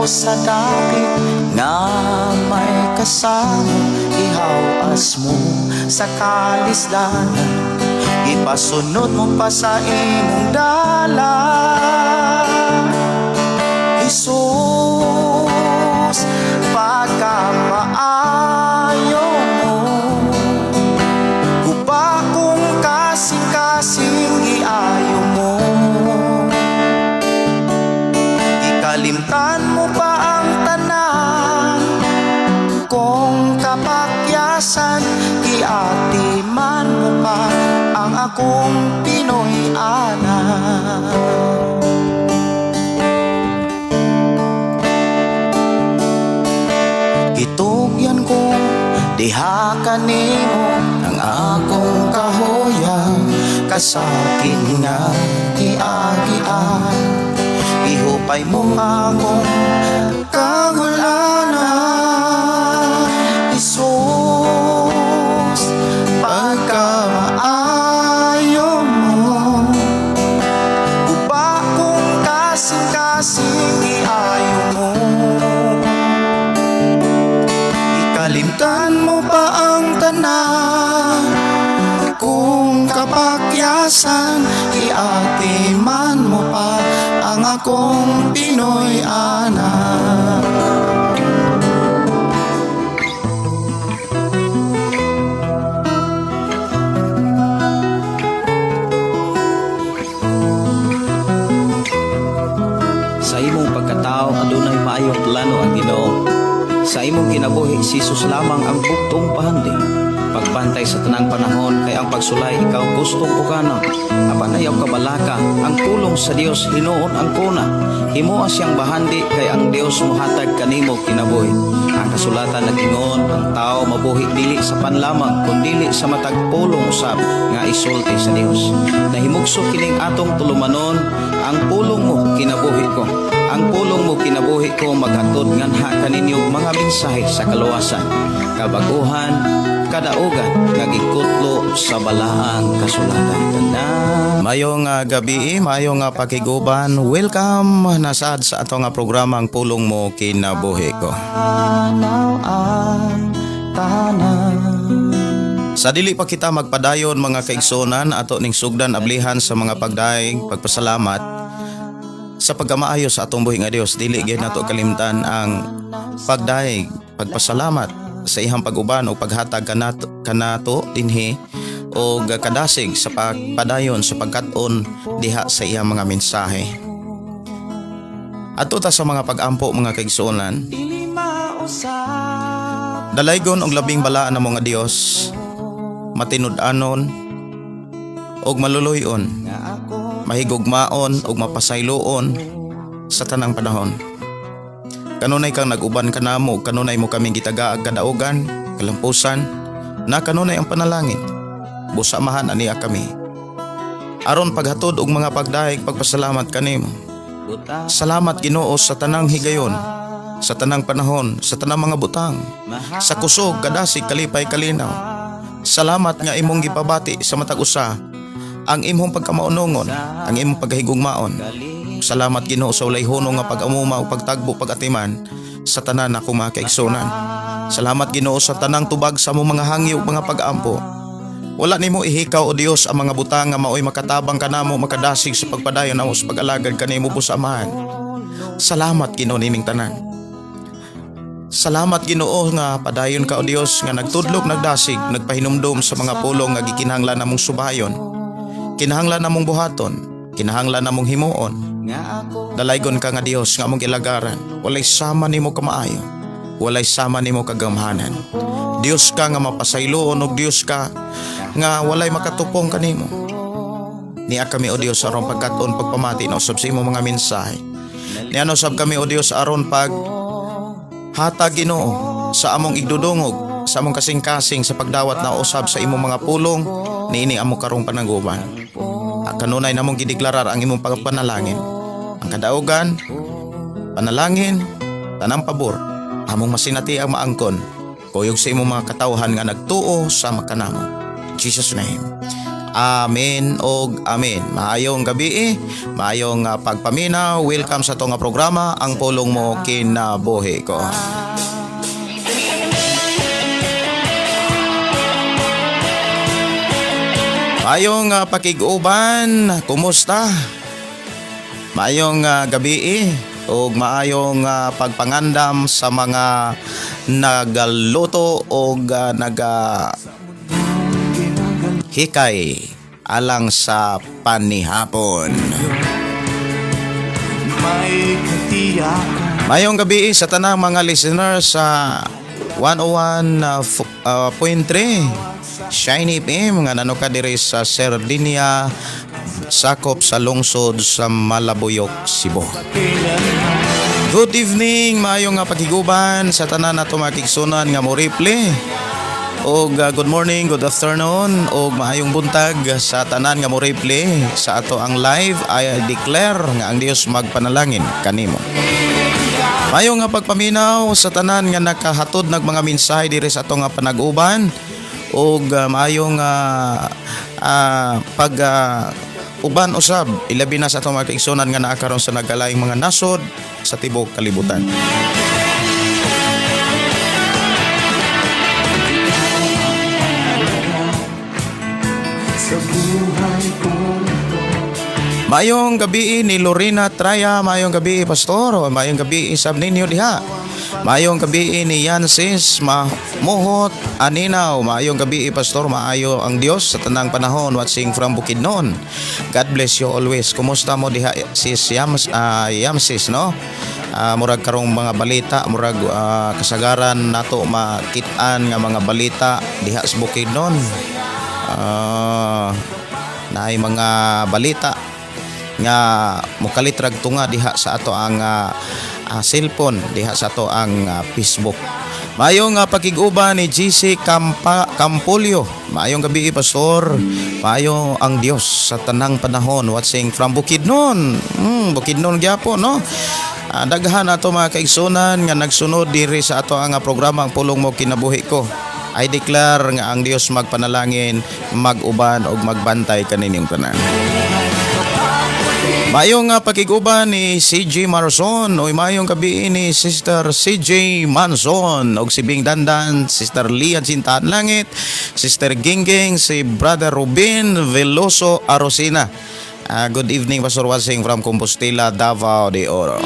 Sa dapit nga may kasama, ihawas mo sa kalisdanan, ipasunod mo pa sa imong dala. Jesus, pagkamaayo mo, guba kong kasing-kasing giayo mo. Ikalimtan mo pa ang tanan kong kapakyasan, giatiman mo pa ang akong Pinoy anak. Gitugyan ko diha kanimo ang akong kahoya, kasakit nga giagian, ihupay mo akong kagulanan. Jesus, pagkamaayo mo, guba kong kasing-kasing iayo mo. Ikalimtan mo pa ang tanan kung kapakyasan, iatiman mo pa ang akong Pinoy anak. Sa imong pagkatao adunay maayong plano ang Ginoo. Sa imong kinabuhi, si Jesus lamang ang bugtong pahandi. Pagbantay sa tanang panahon kay ang pagsulay ikaw gustong uganon. Apan ayaw kabalaka, ang pulong sa Dios hinuon ang kuna. Himoa siyang bahandi kay ang Dios mohatag kanimo kinabuhi. Ang kasulatan nag-ingon, ang tao mabuhi dili sa panlamang kundili sa matag pulong usab nga isulti sa Dios. Nahimugso kining atong tulumanon, ang pulong mo kinabuhi ko. Ang pulong mo kinabuhi ko maghatod nganha kaninyo mga mensahe sa kaluwasan, kabaguhan, kadaugan nga gikutlo sa balaang kasulatan. Tanan. Mayong gabi, mayong pakiguban. Welcome nasad sa ato nga programa, Ang Pulong Mo Kinabuhi Ko. Anaw ang tanan. Sa dili pa kita magpadayon, mga kaigsunan, ato ning sugdan ablihan sa mga pagdaig, pagpasalamat sa pagkamaayo sa atong buhi nga Dios. Dili gyud nato kalimtan ang pagdaig, pagpasalamat sa iyang pag-uban o paghatag kanato dinhi o kadasig sa pagpadayon sa pagkat-on diha sa iyang mga mensahe. Ato ta sa mga pag-ampo, mga kaigsuonan. Dili mausab. Dalaygon og labing balaan na mga Dios, matinud-anon og maluluy-on, nga ako mahigugmaon ug mapasayloon sa tanang panahon. Kanunay kang nag-uban kanamo, kanunay mo kaming gitagaag kadaugan, kalampusan, na kanunay ang panalangin. Busamahan aniya kami. Aron paghatod og mga pagdahig pagpasalamat kanimo. Salamat, Ginoo, sa tanang higayon, sa tanang panahon, sa tanang mga butang, sa kusog, kadasig, kalipay, kalinaw. Salamat nga imong gipabati sa matag usa ang imong pagkamaunongon, ang imong pagkahigugmaon. Salamat, Ginoo, sa walay hunong nga pag-amuma o pagtagbo, pag-atiman sa tanan akong mga kaigsunan. Salamat, Ginoo, sa tanang tubag sa among mga hangyo ug mga pag-ampo. Wala nimo ihikaw, o Dios, ang mga butang nga maoy makatabang kanamo, makadasig sa pagpadayon namo sa pag-alagad kanimo, busa Amahan. Salamat, Ginoo, nining tanan. Salamat, Ginoo, nga padayon ka, o Dios, nga nagtudlok, nagdasig, nagpahinumdom sa mga pulong nga gikinahanglan namong subayon. Kinahanglan namong buhaton, kinahanglan namong himuon. Nga ako Dalaygon ka nga Dios nga among gilagaran. Walay sama nimo kamaayo. Walay sama nimo kagamhanan. Dios ka nga mapasayloon ug Dios ka nga walay makatupong kanimo. Niya kami, o Dios, aron pagkat-on, pagpamati na usab sa imong mga mensahe. Niya usab kami, o Dios, aron pag hatag, Ginoo, sa among igdudungog, sa among kasing-kasing sa pagdawat na usab sa imong mga pulong niini amo karong pananguban. Kanunay namong gideklarar ang imong pagpanalangin. Ang kadaugan, panalangin, tanang pabor, among masinati ang maangkon, kuyog sa imong mga katawhan nga nagtuo sa makanamo. In Jesus' name. Amen og amen. Maayong gabi, maayong pagpaminaw. Welcome sa ato nga programa, Ang Pulong Mo Kinabuhi Ko. Maayong pakig-uban, kumusta? Maayong gabi ug maayong pagpangandam sa mga nagaluto og naga hikay alang sa panihapon. May katiyakan. Maayong gabi sa tanang mga listeners sa 101.3 Shiny FM nga nanuka diri sa Sardinia, sakop sa lungsod sa Malabuyok, Cebu. Good evening, maayong nga pakiguban sa tanan nato mga kigsunan nga mo replay. Og good morning, good afternoon, og maayong buntag sa tanan nga mo replay sa ato ang live. I declare nga ang Dios magpanalangin kanimo. Maayong nga pagpaminaw sa tanan nga nakahatod nag mga mensahe diri sa ato nga panag-uban ug maayong pag uban usab, ilabi na sa atong mga kaigsunan nga naa karon sa nagkalaing mga nasod sa tibuok kalibutan. Sa buhay kong ito. Maayong gabi ni Lorena Traya, maayong gabi, Pastor, maayong gabi sab ninyo diha. Maayong gabi ni Yansis Mamuhot Aninaw, maayong gabi, Pastor, maayo ang Dios sa tanang panahon, watching from Bukidnon. God bless you always. Kumusta mo diha, sis Yams, Yamsis, no? Murag karong mga balita, murag kasagaran nato makit-an nga mga balita diha sa Bukidnon. Naay mga balita nga mokalitrag tunga diha sa ato ang cellphone, diha sa ato ang Facebook. Maayong pakig-uban ni GC Kampa Campolio. Maayong gabi, Pastor. Maayo ang Dios sa tanang panahon, watching from Bukidnon. Bukidnon gyapon, no? Daghan ato mga kaigsunan nga nagsunod diri sa ato ang programa, Ang Pulong Mo Kinabuhi Ko. I declare nga ang Dios magpanalangin, mag-uban og magbantay kaninyong tanan. Maayong nga pakiguban ni CJ Marson. Oy, maayong gabi ni Sister CJ Manson og si Bing Dandan, Sister Lian Sintaan Langit, Sister Gingging, si Brother Rubin Veloso Arosina. Good evening, Pastor, watching from Compostela, Davao de Oro.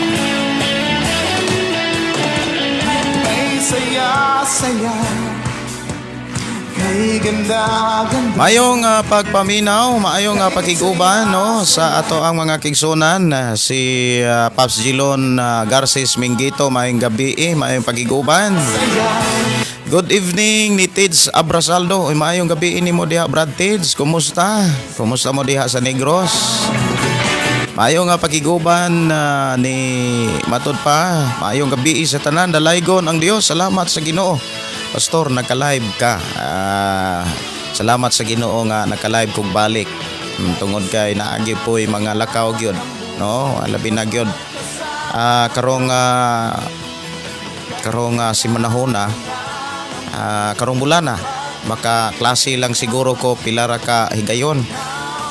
Kay saya saya. Kay ganda ganda. Maayong pagpaminaw, maayong pakiguban, no, sa ato ang mga kigsunan, si Paps Gilon Garces Mingito, maayong gabi, maayong pakiguban. Good evening ni Tids Abrasaldo. Uy, maayong gabi nimo diha, Brad Tids. Kumusta? Kumusta mo diha sa Negros? Maayong nga pakiguban ni Matod pa. Maayong gabi sa tanan, dalaygon ang Dios. Salamat sa Ginoo. Pastor, naka-live ka. Salamat sa Ginoo nga naka-live kog balik. Tungod kay naagi po'y mga lakaw gyud, no? Labi na gyud. Karong simanahona, karong bulana, maka klase lang siguro ko pila ra ka higayon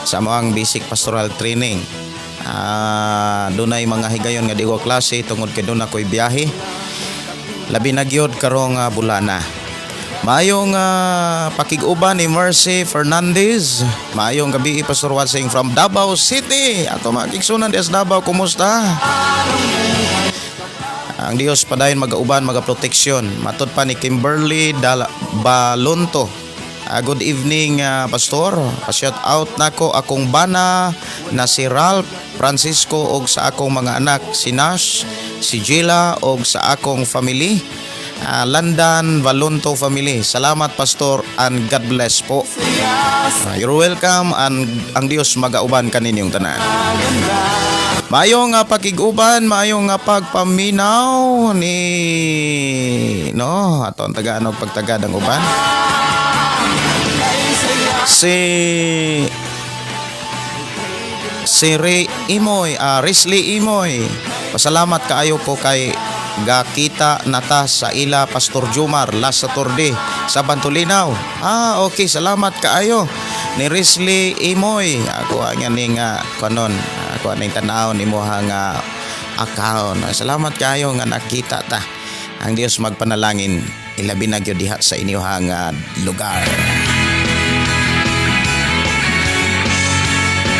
sa among basic pastoral training. Dunay mga higayon nga di ko klase tungod kay doon ako'y biyahe. Labi na gyud karong bulana. Maayong pakig-uban ni Mercy Fernandez. Maayong gabi, Pastor, watching from Davao City. Ato mga kigsunan des Davao, kumusta? Ang Dios padayon magauban, magaproteksyon. Matod pa ni Kimberly Dal Balonto. Good evening, Pastor. Pa-shout out nako akong bana na si Ralph Francisco og sa akong mga anak si Nash, si Gila og sa akong family. Landan Valonto family. Salamat, Pastor, and God bless po. You're welcome and ang Dios magauban kaninyong tanan. Maayong nga pakig-uban, maayong nga pagpaminaw ni, no, ato ang tagaan og pagtagad ang uban. Si Ray Imoy, Risley Imoy. Pasalamat kaayo ko kay gakita nata sa ila Pastor Jumar last Saturday sa Bantulinaw. Okay, salamat kaayo. Ni Risley Imoy, ako ang ning kanon, ako aning tan-awon imuha nga account. Salamat kayo nga nakita ta. Ang Dios magpanalangin ilabi na gyud diha sa inyong lugar.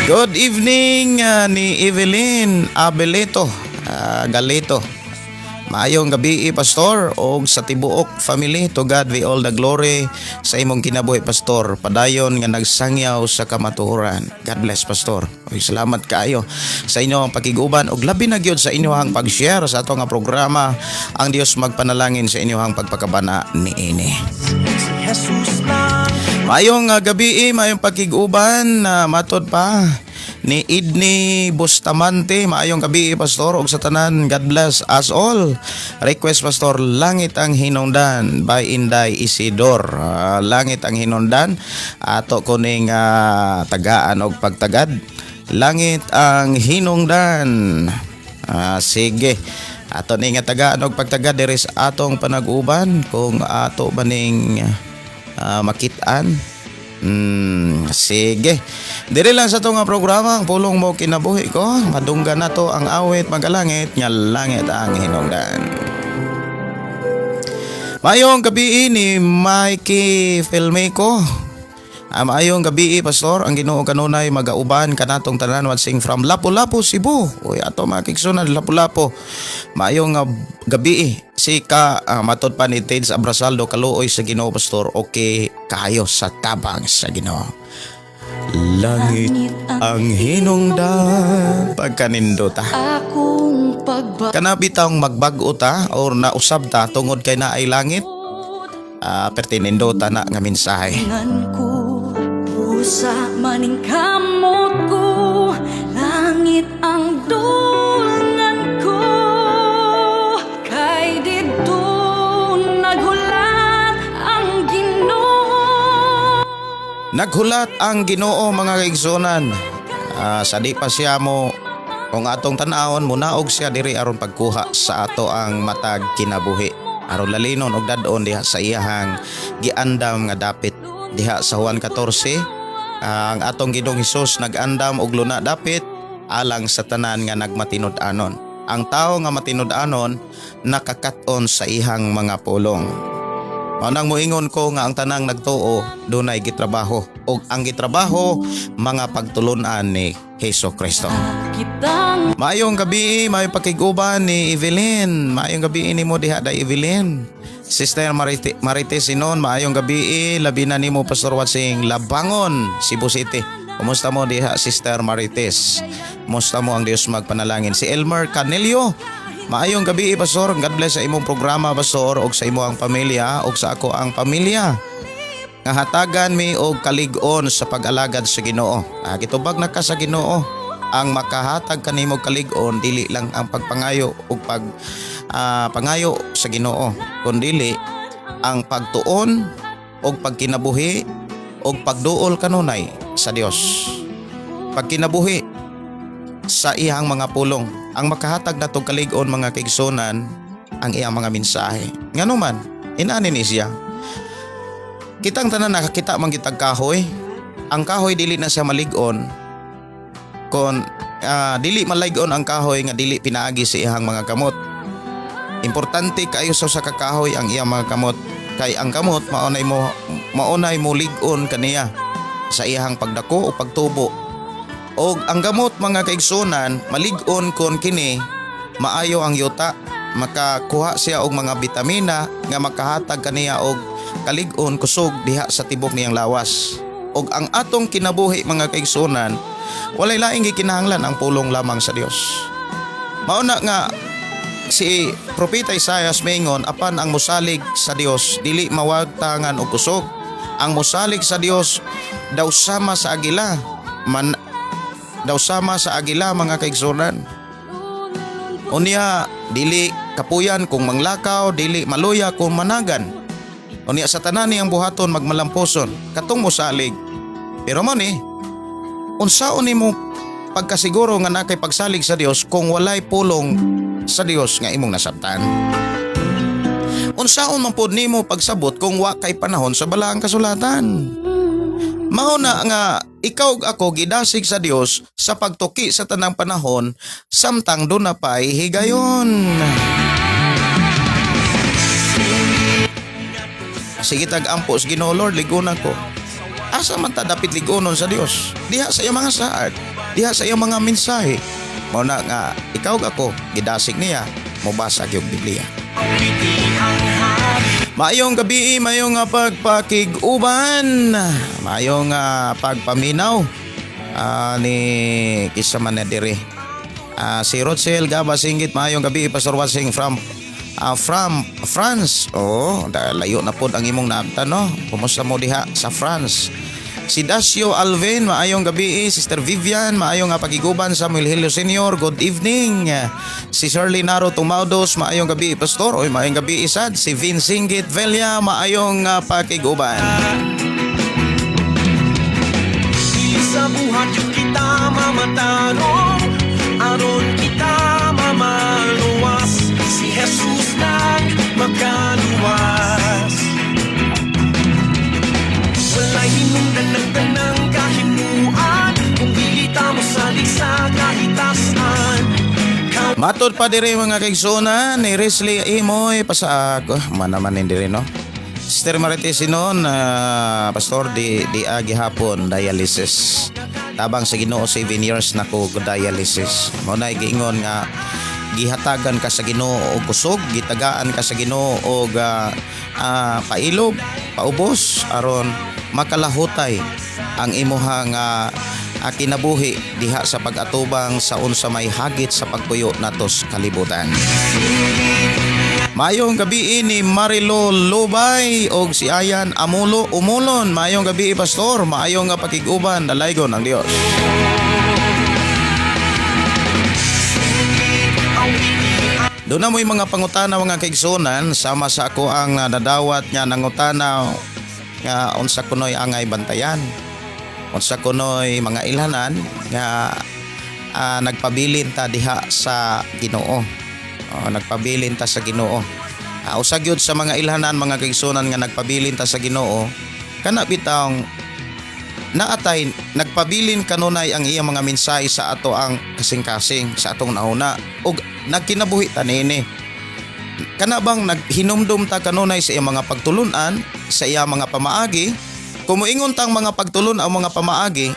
Good evening ni Evelyn Abeleto, Galito. Maayong gabi, Pastor, og sa tibuok family. To God be all the glory sa imong kinabuhi, Pastor. Padayon nga nagsangyaw sa kamatuoran. God bless, Pastor. Uy, salamat kaayo sa inyong pakiguban og labi na gyud sa inyong pag-share sa ato nga programa. Ang Dios magpanalangin sa inyong pagpakabana niini. Si Jesus lang. Maayong gabi, maayong pakiguban na matod pa ni Idney Bustamante. Maayong gabi, Pastor, ug sa tanan. God bless us all. Request, Pastor, "Langit ang Hinungdan" by Inday Isidor. "Langit ang Hinungdan," ato kuning tagaan og pagtagad. "Langit ang Hinungdan." Sige. Ato ni nga tagaan og pagtagad diri sa atong panag-uban kung ato ba ning makit-an. Sige. Diri lang sa itong programa, Ang Pulong Mo Kinabuhi Ko. Madunggan na to ang awit magalangit nga "Langit ang Hinungdan." Maayong gabi ni Mikey Filmeco. Maayong gabi, Pastor. Ang Ginoo kanunay magauban kanatong tanan, watching from Lapu-Lapu, Cebu. Uy, ato mga kaigsuonan, Lapu-Lapu. Maayong gabi. Si ka matod pa ni Teds Abrasaldo, kaluoy sa Ginoo, Pastor. Okay kayo sa tabang sa Ginoo. "Langit ang Hinungdan," pagkanindota. Akong pagba Kana bitawng magbag-o ta or nausab ta tungod kay naay langit. Pertinindota na nga mensahe. Ko usa maning kamot ko, langit ang dungan ko, kay didto naghulat ang Ginoo. Naghulat ang Ginoo, mga kaigsuonan. Sa di pa siya mo kung atong tan-awon, munaog siya diri aron pagkuha sa ato ang matag kinabuhi. Aron lalinon og dad-on diha sa iyahang giandam nga dapit. Diha sa Juan 14, ang atong Ginoong Hesus nag-andam og luna dapit alang sa tanan nga nagmatinud-anon. Ang tao nga matinud-anon nakakat-on sa ihang mga pulong. Mao nang moingon ko nga ang tanang nagtuo dunay gitrabaho ug ang gitrabaho mga pagtulunan ni Hesus Kristo. Kitang Maayong gabi, maayong pakiguban ni Evelyn. Maayong gabi nimo diha da, Evelyn. Sister Marite, Marite Sinon, maayong gabi, labi na nimo, Pastor watching Labangon, Cebu City. Kumusta mo diha, Sister Marites? Kumusta mo? Ang Dios magpanalangin. Si Elmer Canelio, maayong gabi, Pastor. God bless sa imong programa, Pastor, ug sa imong pamilya ug sa ako ang pamilya. Nga hatagan mi og kalig-on sa pag-alagad sa Ginoo. Gitubag na ka sa Ginoo. Ang makahatag kanimo kalig-on dili lang ang pagpangayo ug pag pangayo sa Ginoo, kundili ang pagtuon og pagkinabuhi og pagduol kanunay sa Dios. Pagkinabuhi sa iyang mga pulong. Ang makahatag natong kalig-on, mga kaigsuonan, ang iyang mga mensahe. Ngano man, inani ni siya. Kitang tanan nakakita man kitag kahoy. Ang kahoy dili na siya malig-on kon dili malig-on ang kahoy nga dili pinaagi sa iyang mga kamot. Importante kaayo sa usa ka kahoy ang iyang mga kamot kay ang kamot maunay mo lig-on kaniya sa iyang pagdako o pagtubo. Og ang gamot, mga kaigsunan, malig-on kon kini maayo ang yuta, makakuha siya og mga bitamina nga makahatag kaniya og kalig-on, kusog diha sa tibok niyang lawas. Og ang atong kinabuhi, mga kaigsunan, walay laing gikinahanglan, ang pulong lamang sa Dios. Mao na nga si Propeta Isaias maingon, apan ang musalig sa Dios dili mawagtangan og kusog. Ang musalig sa Dios daw sama sa agila man, daw sama sa agila, mga kaigsunan. Unya dili kapuyan kung manglakaw, dili maluya kung managan. Unya sa tanan niyang buhaton magmalampuson katong musalig. Pero mo ni unsaon nimo pagkasiguro nga nakay pagsalig sa Dios kung walay pulong sa Dios nga imong nasabtan? Unsaon man pod nimo pagsabot kung wa kay panahon sa Balaang Kasulatan? Mao na nga ikaw ug ako gidasig sa Dios sa pagtuki sa tanang panahon samtang duna pa'y higayon. Sige tag ampo sa Ginoo, Lord, liguna ko. Asa man ta dapit ligunon sa Dios? Diha sa iyang mga saad, diha sa iyang mga mensahe. Mao na nga ikaw ug ako gidasig niya mobasa gyud Biblia. Maayong gabi, maayong nga pagpakig-uban, maayong pagpaminaw ni kisa man na diri. Si Rochelle Gaba Singit, maayong gabi, Pastor Watsing from France. Oh, layo na pod ang imong naabtan, no. Kumusta mo diha sa France? Si Dacio Alvin, maayong gabi. Sister Vivian, maayong nga pagiguban. Samuel Helio Senior, good evening. Si Shirley Naro Tumaudos, maayong gabi, Pastor. Oy, maayong gabi isad. Si Vin Singit Velia, maayong pakiguban. Sa buhat yung kita mamatanong, aron kita mamaluwas. Si Jesus nang makaluwas. Walay hinungdan ng tanang kahimuan kung dili ta mo salig sa kahitasan. Matod pa diri, mga kaigsoona, ni Risley Imoy pasa ako man naman hindi rin, no. Sister Marites Sinon, pastor, di di agi hapon dialysis. Tabang sa Ginoo, 7 years na ko dialysis. Mao na giingon nga gihatagan ka sa Ginoo og kusog, gitagaan ka sa Ginoo og pailob, paubos aron makalahutay ang imuhang kinabuhi diha sa pag-atubang sa unsa may hagit sa pagpuyo natos kalibutan. Maayong gabi ni Marilo Lubay og si Ayan Amulo Umulon. Maayong gabi, pastor, maayong nga pakig-uban, dalaygon ang Dios. Doon na mo'y mga pangutana, mga kaigsunan, sama sa ako ang nadawat nga nangutana nga unsa kunoy angay bantayan. Unsa kunoy mga ilhanan nga nagpabilin ta diha sa Ginoo. Oh, nagpabilin ta sa Ginoo. Usa gyud sa mga ilhanan, mga kaigsunan, nga nagpabilin ta sa Ginoo kana bitawng naatay nagpabilin kanunay ang iyang mga mensahe sa ato ang kasing-kasing, sa atong nauna ug nagkinabuhi ta niini. Kana bang naghinumdum ta kanunay sa iyang mga pagtulunan, sa iyang mga pamaagi? Kung moingon tang mga pagtulun ang mga pamaagi,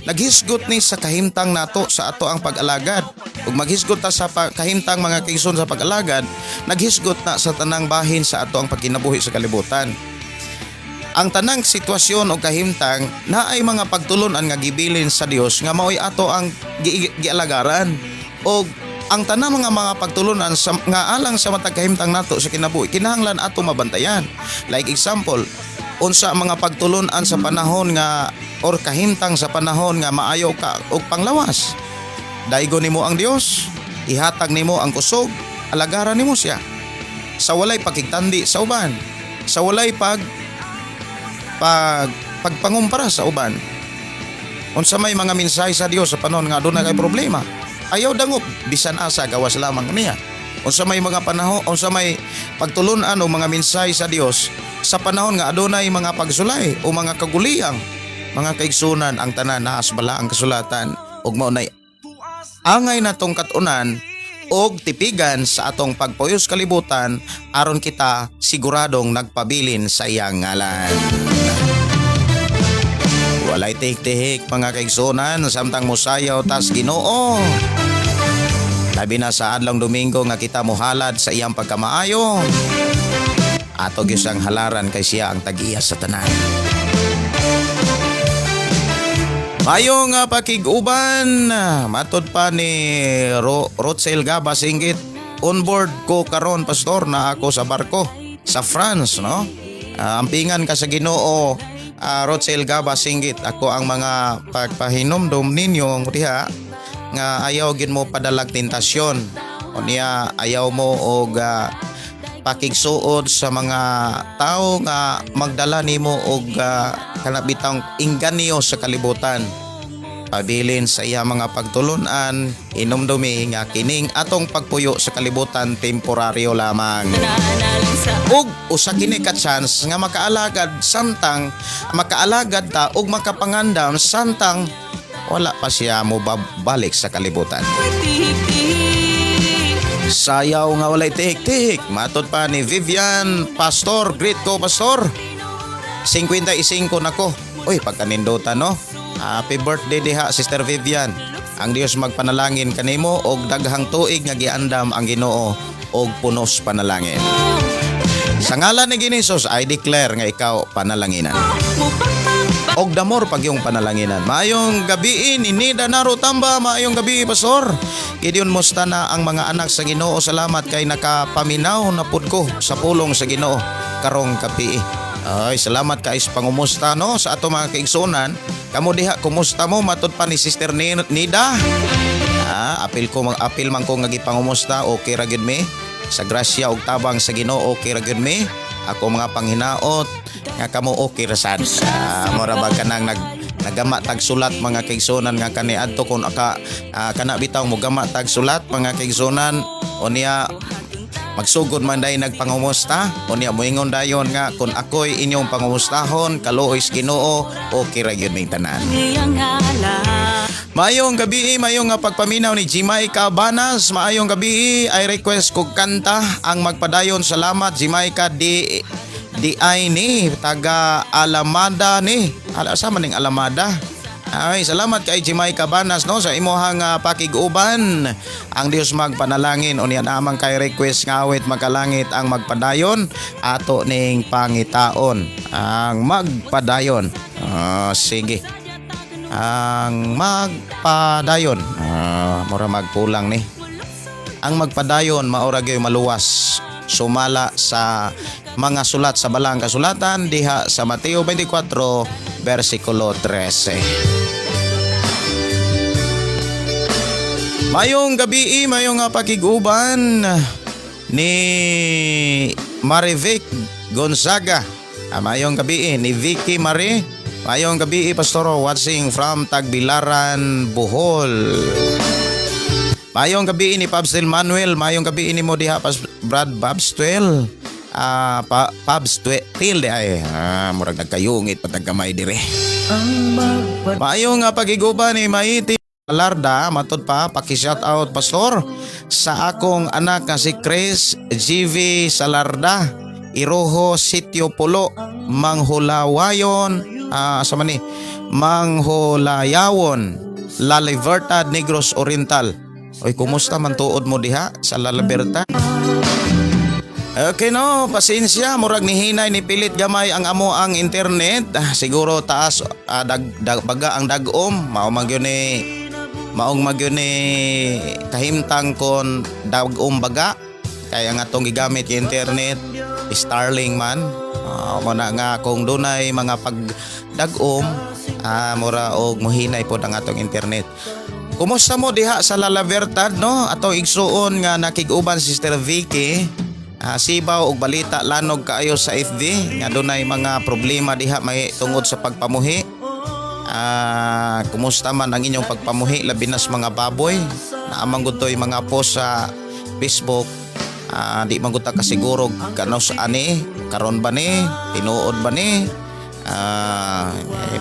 naghisgot ni sa kahimtang nato sa ato ang pag-alagad. Ug maghisgot ta sa kahimtang, mga kaigsoon, sa pag-alagad, naghisgot na sa tanang bahin sa ato ang pagkinabuhi sa kalibutan. Ang tanang sitwasyon o kahimtang naay mga pagtulunan nga gibilin sa Dios nga maoy ato ang gialagaran og ang tanang mga mga pagtulunan sa, nga alang sa matag kahimtang nato sa kinabuhi, kinahanglan ato mabantayan. Like example, unsa ang mga pagtulunan sa panahon nga or kahimtang sa panahon nga maayo ka og panglawas? Daigo nimo ang Dios, ihatag nimo ang kusog, alagaran nimo siya sa walay pakigtandi sa uban, sa walay pag pag pagpangumpara sa uban. Unsa may mga mensahe sa Dios sa panahon nga aduna kay problema? Ayaw dangop bisan asa, gawas lamang niya. Unsa may mga panahon, unsa may pagtulunan o mga mensahe sa Dios sa panahon nga adunay mga pagsulay o mga kaguliyang? Mga kaigsunan, ang tanan naa sa balaang kasulatan ug mao nay angay natong katunan og tipigan sa atong pagpuyos kalibutan aron kita siguradong nagpabilin sa iyang ngalan. Walay tihik-tihik, mga kaigsunan, samtang musayaw tas Ginoo. Labi na sa adlong Domingo nga kita muhalad sa iyang pagkamaayo. Ato gyud siyang halaran kay siya ang tag-iya sa tanan. Maayong nga pakig-uban, matod pa ni Rotsel Gaba Singgit, on board ko karon, pastor, na ako sa barko sa France, no? Ampingan ka sa Ginoo, Rotsel Gaba Singgit. Ako ang mga pagpahinumdum ninyo diha nga ayaw gid mo padalag tentasyon. Unya ayaw mo og pakigsuod sa mga tao nga magdala nimo og kana bitang inganyo sa kalibutan. Pabilin sa iya mga pagtulunan, inumdumi nga kining atong pagpuyo sa kalibutan temporaryo lamang. Nananalig sa Ug usa kini ka chance nga makaalagad samtang makaalagad ta ug makapangandam samtang wala pa siya mo balik sa kalibutan. Tihik-tihik. Sayaw nga walay tihik-tihik. Matod pa ni Vivian Pastor, greet ko, Pastor. 55 na ko. Uy, pagkanindutan, no. Happy birthday diha, Sister Vivian. Ang Dios magpanalangin kanimo og daghang tuig nga giandam ang Ginoo og punos panalangin. Sa ngalan ni Ginisos, I declare nga ikaw panalanginan. Mupagpagba Og damor pag yung panalanginan. Maayong gabi ni Nida Naro Tamba, maayong gabi, Pastor. Gideon musta na ang mga anak sa Ginoo. Salamat kay nakapaminaw na pud ko sa pulong sa Ginoo karong gabi. Ay, salamat kay sa pangumusta, no, sa ato mga kaigsunan. Kamo diha, kumusta mo, matod pa ni Sister Nida? Apil ko mang apil man ko nga gipangumusta, okay ra gyud mi. Sa grasya ug tabang sa Ginoo, okay ra gyud mi. Ako mga panghinaot nga kamo okay ra sad. Mura ba kanang nagama tag sulat, mga kaigsunan, nga kaniadto kon aka kana bitaw mo gama tag sulat, mga kaigsunan, unya magsugod man day nagpangumusta, unya moingon dayon nga kon ako'y inyong pangumustahon, kaluoy sa Ginoo, okay ra gyud ming tanan. Iyang ngalan. Maayong gabi, maayong nga pagpaminaw ni Jamaica Banas. Maayong gabi, I request kog kanta ang Magpadayon. Salamat, Jamaica di di ay ni taga Alamada ni. Ala sa maning Alamada. Ay, salamat kay Jamaica Banas, no, sa imuhang pakig-uban. Ang Dios magpanalangin unya namang kay request nga awit Makalangit ang Magpadayon, ato ning pangitaon ang Magpadayon. Sige, ang Magpadayon. Mura magpulang ni. Ang Magpadayon maura gyud maluwas sumala sa mga sulat sa balang kasulatan diha sa Mateo 24 versikulo 13. Mayong gabi, mayong nga pakig-uban ni Marivic Gonzaga. Mayong gabi ni Vicky Marie. Mayong gabi, Pastor, watching from Tagbilaran, Bohol. Mayong gabi ni Pabstil Manuel, mayong gabi ni mo diha pas Brad Babstuel. Pa, Pabs Til di ay. Murag nagkayungit patag kamay dire. Maayong nga pagiguba ni Maiti Alarda, matod pa, paki-shout out, Pastor, sa akong anak nga si Chris GV Salarda, Iroho Sitio Pulo, Manghulawayon, sa man ni, Manghulayawan, La Libertad, Negros Oriental. Oy, kumusta man tuod mo diha sa La Libertad? Okay no, pasensya, murag ni hinay ni pilit gamay ang amo ang internet. Siguro taas dag, dag, baga ang dagom, mao man gyud ni maong magyud ni kahimtang kon dagom baga. Kaya nga atong gigamit yung internet Starlink man. Mo na nga kung dunay mga pagdagom, mura og muhinay pod ang atong internet. Kumusta mo diha sa La Libertad, no? Atong igsuon nga nakig-uban, Sister Vicky. Sibaw og balita lanog kaayo sa FB nga dunay mga problema diha may tungod sa pagpamuhi. Kumusta man ang inyong pagpamuhi, labi na sa mga baboy? Naamang gud to'y mga post sa Facebook. Di man gud ta kasiguro kanos ani, karon ba ni, tinuod ba ni?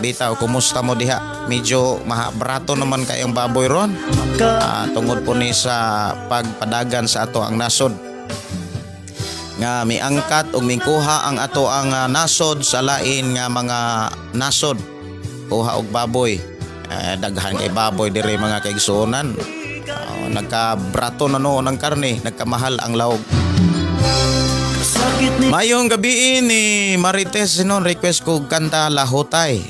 Bitaw, kumusta mo diha? Medyo mahabrato naman kayong baboy ron. Tungod po ni sa pagpadagan sa ato ang nasod nga miangkat og mingkuha ang ato ang nasod sa lain nga mga nasod, kuha og baboy. Daghan kay baboy dire, mga kaigsuonan. Nagkabrato na noon ang karne, nagkamahal ang lahog. Mayong gabi ni Marites Sinon, request ko kanta Lahutay.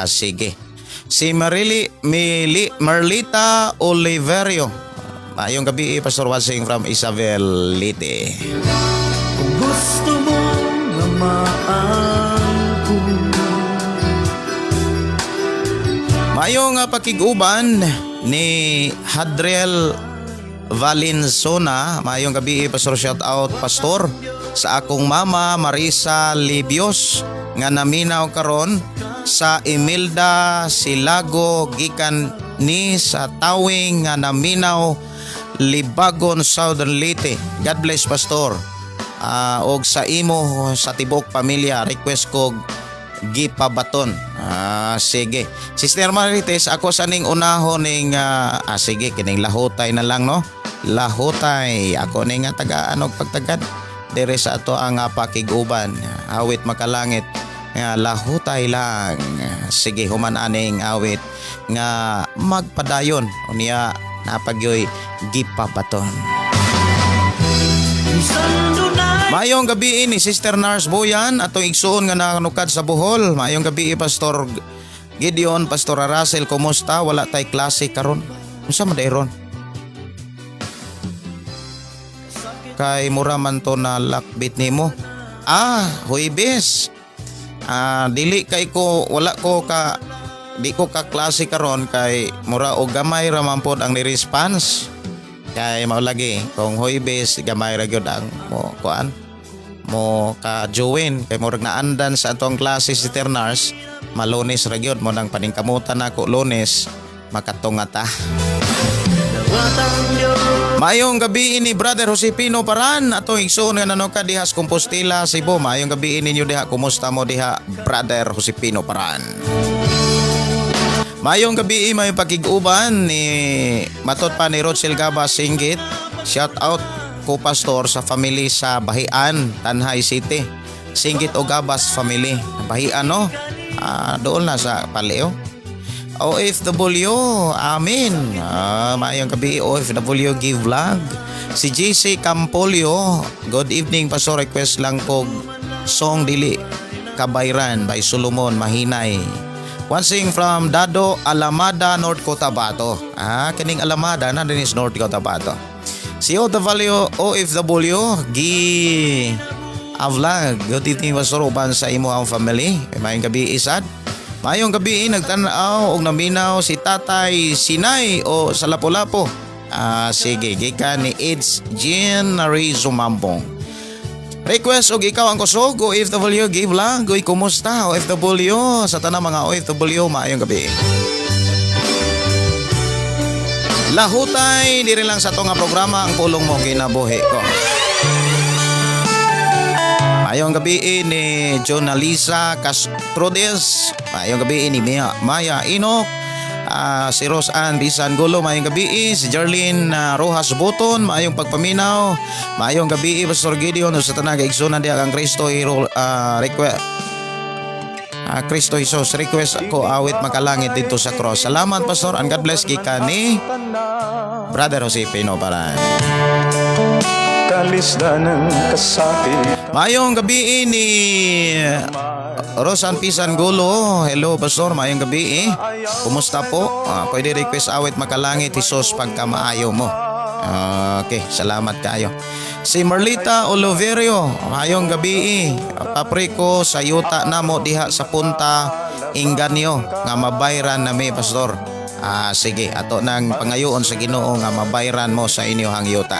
Sige. Si Marili Mili Merlita Oliverio. Mayong gabi, Pastor, watching from Isabel Leyte. Kung gusto mong lamaan ko. Mayong pakig-uban ni Hadriel Valenzona. Mayong gabi, Pastor, shout out, Pastor. Sa akong mama Marisa Libios nga naminaw karon, sa Imelda Silago gikan ni sa Tawing nga naminaw, Libagon, Southern Leyte. God bless, Pastor. Og sa imo sa tibok pamilya, request ko "Gipabaton". Sige. Sister Marites, ako sa ning unahon ning sige, kining "Lahutay" na lang, no. "Lahutay". Ako ning nga tagaan og pagtagad dire sa ato ang pakig-uban. "Awit Makalangit" nga "Lahutay" lang. Sige, human aning awit nga magpadayon unya napagyoy "Gipabaton". Maayong gabi ni Sister Nars Boyan, atong igsuon nga nanukad sa Bohol. Maayong gabi, Pastor Gideon, Pastor Russell, kumusta? Wala tay klase karon. Unsa man ron? Kay mura man to na lakbit nimo. Huybes. Dili kay ko, wala ko ka di ko ka klase karon kay mura og gamay ra man pod ang ni-response. Kay mao lagi kung Huybes, gamay ra gyud ang mo kuan mo ka join kay murag naandan sa atong klase si Ternars, Malunes ra gyud mo nang paningkamutan nako Lunes makatunga ta. Maayong gabi ni Brother Josepino Paran, atong igsuon nga nanoka diha sa Compostela, Cebu. Maayong gabi ninyo diha. Kumusta mo diha, Brother Josepino Paran? Maayong gabi, may pakig-uban ni matot pa ni Rochel Gaba Singgit. Shout out ko, Pastor, sa family sa Bahian, Tanjay City. Singgit o Gabas family. Bahian, no? Doon na sa Paleo. OFW, amin. Maayong gabi, OFW Give Vlog. Si JC Campolio, good evening, Pastor, request lang ko song "Dili Kabayran" by Solomon Mahinay. One sing from Dado Alamada, North Cotabato. Kining Alamada na din is North Cotabato. Si OFW, OFW Gi Avlag. Good evening, Pastor, uban sa imo ang family. Maayong gabi isad. Maayong gabi, nagtan-aw og naminaw si Tatay Sinay o sa Lapu-Lapu. Sige, gikan ni It's Jean Marie Sumambong. Request og "Ikaw ang Kusog", OFW Give lang. Goy, kumusta OFW? Sa tanang mga OFW, maayong gabi. "Lahutay" diri lang sa ato nga programa, ang pulong mo kinabuhi ko. Maayong gabi ni Jonalisa Castrodes. Maayong gabi ni Maya, Maya Inok. Si Rosan Bisan Gulo, maayong gabi. Si Jerlyn Rojas Buton, maayong pagpaminaw. Maayong gabi, Pastor Gideon, sa tanang kaigsunan diha kang Kristo hero request. Kristo Jesus, request ako "Awit Makalangit" dito sa cross. Salamat, Pastor, and God bless, gikan ni Brother Jose Pino Paran. Kalisdan ng kasakit. Maayong gabi ni Rosan Pisan Gulo. Hello, Pastor, maayong gabi eh. Kumusta po? Pwede request "Awit Makalangit", "Jesus Pagkamaayo Mo". Okay, salamat kayo. Si Marlita Oliverio, maayong gabi eh. Papriko sa yuta namo diha sa Punta Inganyo nga mabayran nami, Pastor. Sige, ato nang pangayoon sa Ginoo nga mabayran mo sa inyong yuta.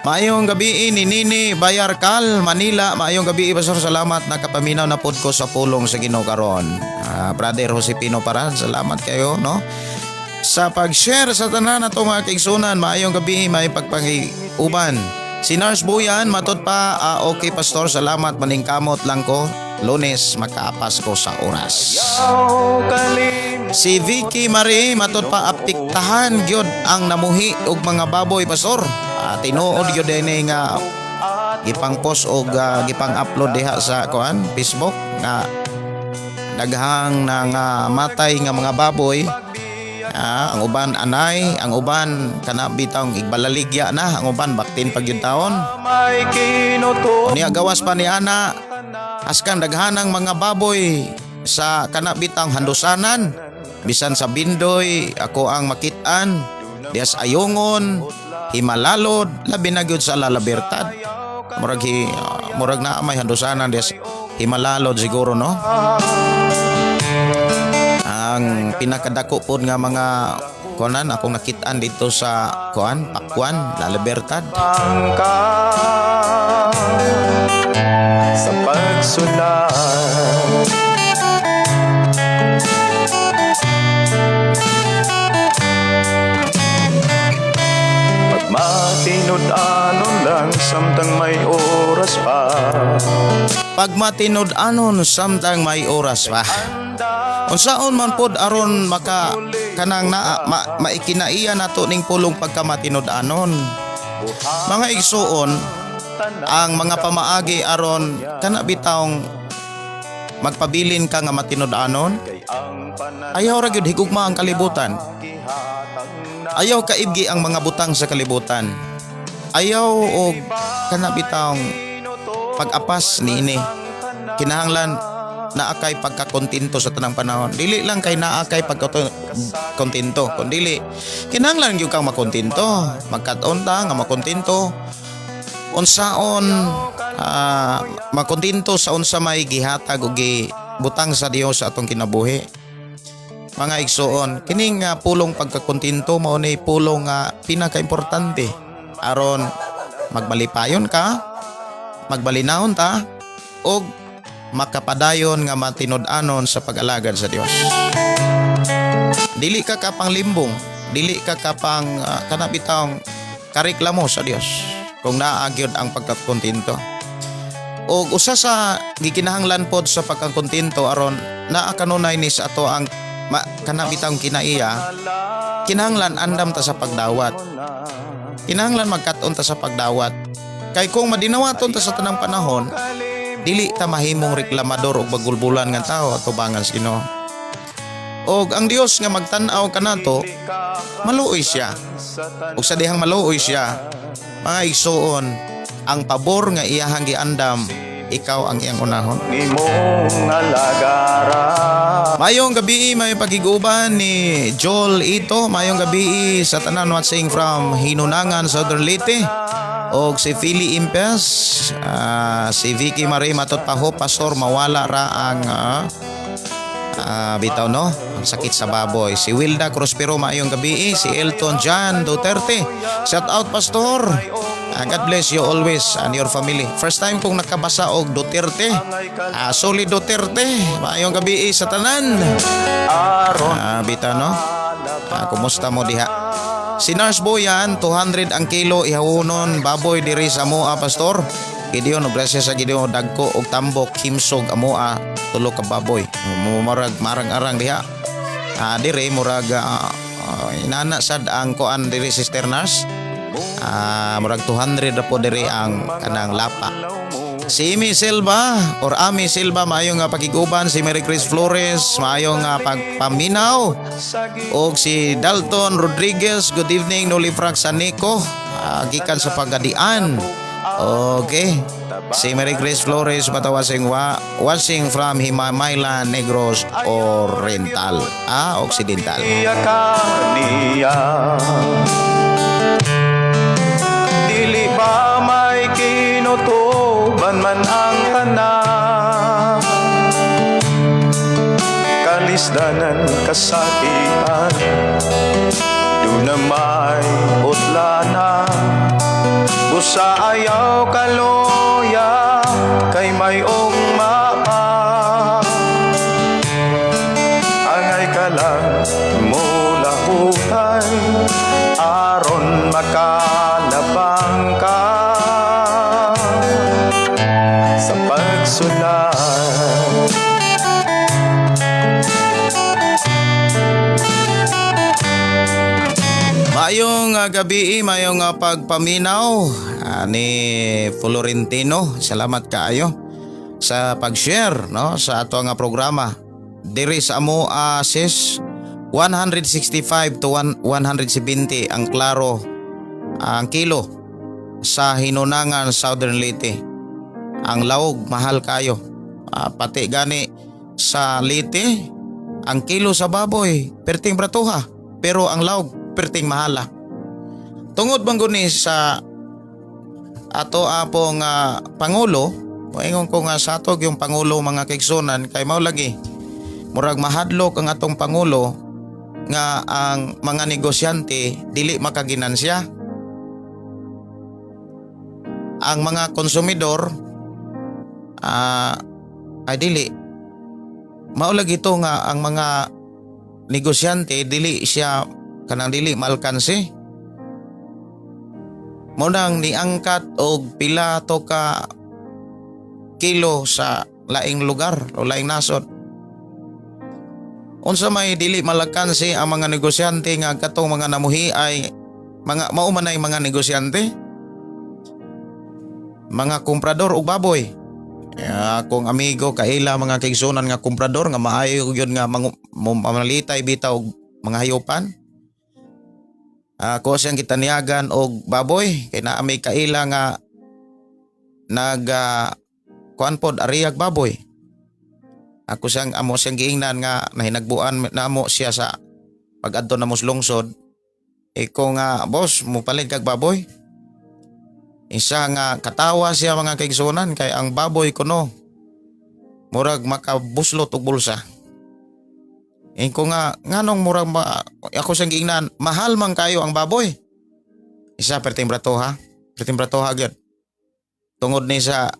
Maayong gabi ni Nini Bayarkal, Manila. Maayong gabi, Pastor. Salamat, nakapaminaw na pod ko sa pulong sa Ginoo karon. Brother Josepino Paran, salamat kayo, no? Sa pag-share sa tanan nato mga kaigsunan, maayong gabi, may pagpangiuban. Si Nars Buyan, matod pa, okay, Pastor, salamat, maningkamot lang ko. Lunes, makaapas ko sa oras. Si Vicky Marie, matod pa, apiktahan gyud ang namuhi og mga baboy, Pastor. Tinuod gyud ini nga gipang post og gipang upload diha sa kuan Facebook nga daghang na nga matay nga mga baboy. Ang uban anay, ang uban kana bitawng igbalaligya na, ang uban baktin pag yun taon. May kinuto. Unya gawas pa ni ana, askan daghanang mga baboy sa kana bitang handusanan. Bisan sa Bindoy, ako ang makitaan, dias Ayungon, Himalalod, labi na gyud sa La Libertad. Murag na may handusanan dias Himalalod siguro, no? Ang pinakadako pod nga mga kuanan, akong nakitaan dito sa kuan, Pakwan, La Libertad. Bangka sa pagsulay. Pagmatinud-anon lang samtang may oras pa. Pagmatinud-anon samtang may oras pa. Unsaon man pod aron maka kanang naa maikinaiya nato ning pulong pagkamatinud-anon? Mga igsuon, ang mga pamaagi aron kana bitawng magpabilin ka nga matinud-anon, ayaw ra gyud higugma ang kalibutan. Ayaw kaibgi ang mga butang sa kalibutan. Ayaw og kana bitawng pag-apas niini. Kinahanglan naa kay pagkakontento sa tanang panahon. Dili lang kay naa kay pagkakontento, kundili kinahanglan gyud kang makontento. Magkat-on ta nga makontento. Unsaon makontento sa unsa may gihatag og gibutang sa Dios sa atong kinabuhi. Mga igsuon, kining pulong pagkakontento mao ni pulong nga pinakaimportante aron magmalipayon ka, magbalinahon ta og makapadayon nga matinud-anon sa pag-alagad sa Dios. Dili ka kapang limbong, dili ka kapang kana bitawng kareklamo sa Dios kung naa gyud ang pagkakontento. Og usa sa gikinahanglan pod sa pagkakontento aron naa kanunay ni sa ato ang kana bitawng kinaiya, kinahanglan andam ta sa pagdawat. Kinahanglan magkat-on ta sa pagdawat. Kay kung madinawaton ta sa tanang panahon, dili ta mahimong reklamador og bagulbulan nga tao atubangan sa Ginoo. Og ang Dios nga magtan-aw kanato, maluoy siya. Ug sa dihang maluoy siya, mga igsuon, ang pabor nga iyahang giandam, ikaw ang iyang unahon. Imong alagara. Mayong gabi, may pagiguban ni Joel Ito. Mayong gabi sa tanan watching from Hinunangan, Southern Leyte. Og si Philly Impes, si Vicky Marie Matot Paho, Pastor, mawala ra ang bitaw no, ang sakit sa baboy. Si Wilda Crospero, maayong gabi. Si Elton John Duterte. Shout out, Pastor. God bless you always and your family. First time kong nakabasa og Duterte. Solid Duterte. Maayong gabi sa tanan. Aron Bitaw no. Kumusta mo diha? Si Nurse Boyan, 200 ang kilo ihawonon baboy diri sa amoa, Pastor. Gideon, og gracias sa Gideon, dagko og tambok himsog amoa, tulo ka baboy. Murag marang-arang diha. Dire murag inana sad ang kuan diri, Sister Nurse. Murag 200 ra po diri ang kanang lapa. Si Amy Silva or Ami Silva, maayong nga pakiguban. Si Mary Chris Flores, maayong nga pagpaminaw. Og si Dalton Rodriguez, good evening, Noli Frank Sanico, gikan sa Pagadian. Okay. Si Mary Grace Flores patawasing wa watching from Himamaylan, Negros Oriental. Occidental. Iya ka niya. Dili ba may kinutuban man ang tanan? Kalisdanan, kasakitan, duna may utlana. Busa ayaw kaloya kay may ugma pa. Angay ka lang mulahutay aron makalabang ka sa pagsulay. Maayong gabi, maayong pagpaminaw ni Florentino. Salamat kaayo sa pag-share no sa ato nga programa. Diri sa amo, sis, 165 to 1 170 ang klaro ang kilo sa Hinunangan, Southern Leyte. Ang lawog mahal kayo. Pati gani sa Leyte ang kilo sa baboy perting bratuha, pero ang lawog perting mahala. Tungod bang guni sa ato apong pangulo, moingon ko nga sa ato yung pangulo, mga kaigsunan, kay mao lagi murag mahadlok ang atong pangulo. nga ang mga negosyante dili makaginansya. Ang mga konsumidor ay dili mao lagi to nga ang mga negosyante dili siya kanang dili maalkanse. Mao nang niangkat og pila to ka kilo sa laing lugar o laing nasod. Unsa may dili malagkansi ang mga negosyante nga katong mga namuhi ay mga mao man ay mga negosyante, mga komprador og baboy. Akong amigo kaila, mga kaigsunan, nga komprador nga maayo gyud nga mamalitay bitaw og mga hayupan. Ako siyang gitaniagan og baboy kay naa may kaila nga nag kuan pod, ariyag baboy. Ako siyang amo siyang giingnan nga nahinagbuan namo siya sa pag-adto namo sa lungsod. Iko nga, "Boss, mupalit kag baboy?" Isa nga katawa siya, mga kaigsunan, kay ang baboy kuno murag makabuslot og bulsa. Iko nga, nganong murag ako siyang giingnan, mahal man kayo ang baboy. Isa perting bratoha, perting bratoha gyud. Tungod ni sa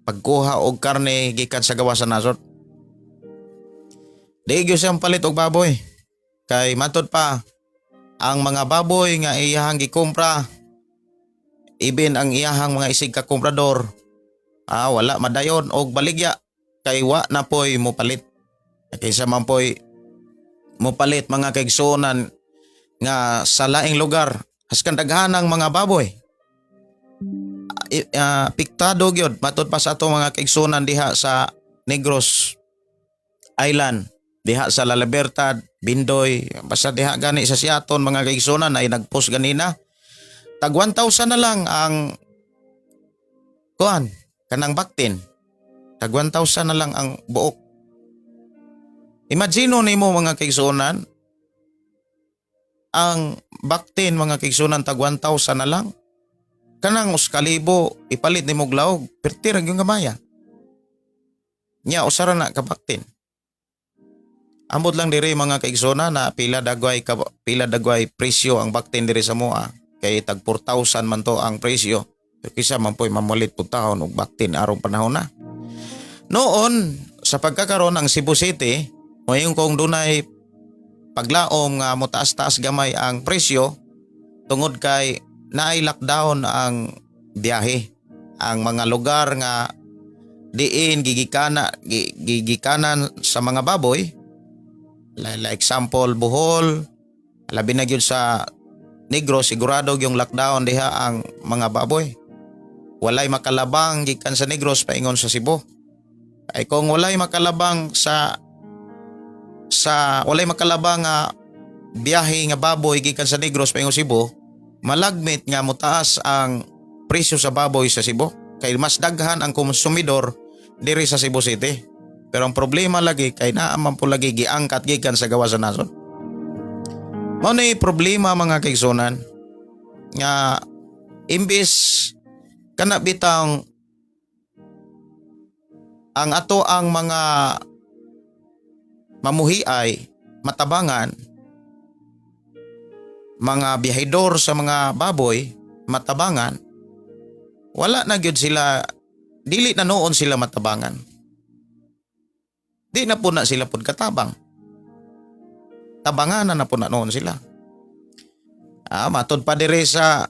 pagkuha og karne gikan sa gawas sa nasod. Di gyud siyang palit og baboy. Kay matod pa, ang mga baboy nga iyahang gikumpra, ibin ang iyahang mga isig ka kumprador, wala madayon og baligya kay wa na poy mopalit. Kaysa man poy mopalit, mga kaigsuonan, nga sa laing lugar haskan daghan ang mga baboy. Piktado gyud matud pa sa ato mga kaigsuonan diha sa Negros Island, diha sa La Libertad, Bindoy, basta diha gani sa Siaton, mga kaigsuonan, ay nagpost ganina. Tag 1,000 na lang ang kuan kanang baktin. Tag 1,000 na lang ang buok. Imagine nimo, mga kaigsuonan, ang baktin, mga kaigsuonan, tag 1,000 na lang. Kanang 1,000 ipalit nimo og lahog, perti ra gyud gamaya. Nya usara na ka baktin. Ambot lang diri, mga kaigsuonan, na pila dagway presyo ang baktin diri sa moa kay tag 4,000 man to ang presyo. Pero kisa man po'y mamalit pud taon og baktin arong panahon na. Noon sa pagkakaroon ang Cebu City, moingon kong dunay paglaom nga motaas-taas gamay ang presyo tungod kay naay lockdown ang biyahe. Ang mga lugar nga diin gigikanan sa mga baboy, like example Bohol, labi na gyud sa Negros, sigurado yung lockdown diha ang mga baboy. Walay makalabang gikan sa Negros paingon sa Cebu. Ay kung walay makalabang sa sa walay makalabang nga biyahe nga baboy gikan sa Negros paingon Cebu, malagmit nga motaas ang presyo sa baboy sa Cebu kay mas daghan ang konsumidor diri sa Cebu City. Pero ang problema lagi kay naa man po lagi giangkat gikan sa gawas sa nasod. Mao ni problema, mga kaigsunan, nga imbis kana bitang ang ato ang mga mamuhi ay matabangan, mga biyahidor sa mga baboy matabangan, wala na gyud sila, dili na noon sila matabangan, di na po na sila pud katabang, tabanganan na po na noon sila. Matod pa diri sa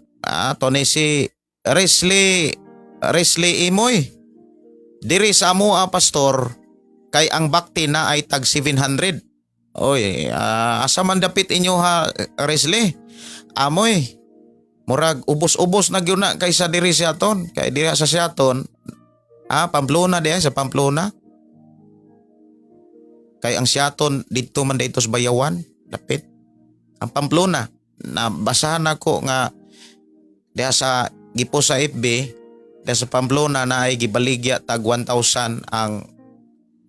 to ni si Resli Resli Imoy, diri sa amoa, pastor, kay ang bakti na ay tag 700. Oy, asa man dapit inyo ha, Resli? Amoy. Murag ubos-ubos na gyud na kaysa diri sa aton. Kay diri sa Siaton, Pamplona diay, sa Pamplona. Kay ang Siaton didto man dito sa Bayawan, dapit. Ang Pamplona, na basahan nako nga diha sa gipo sa FB, diha sa Pamplona na ay gibaligya tag 1,000 ang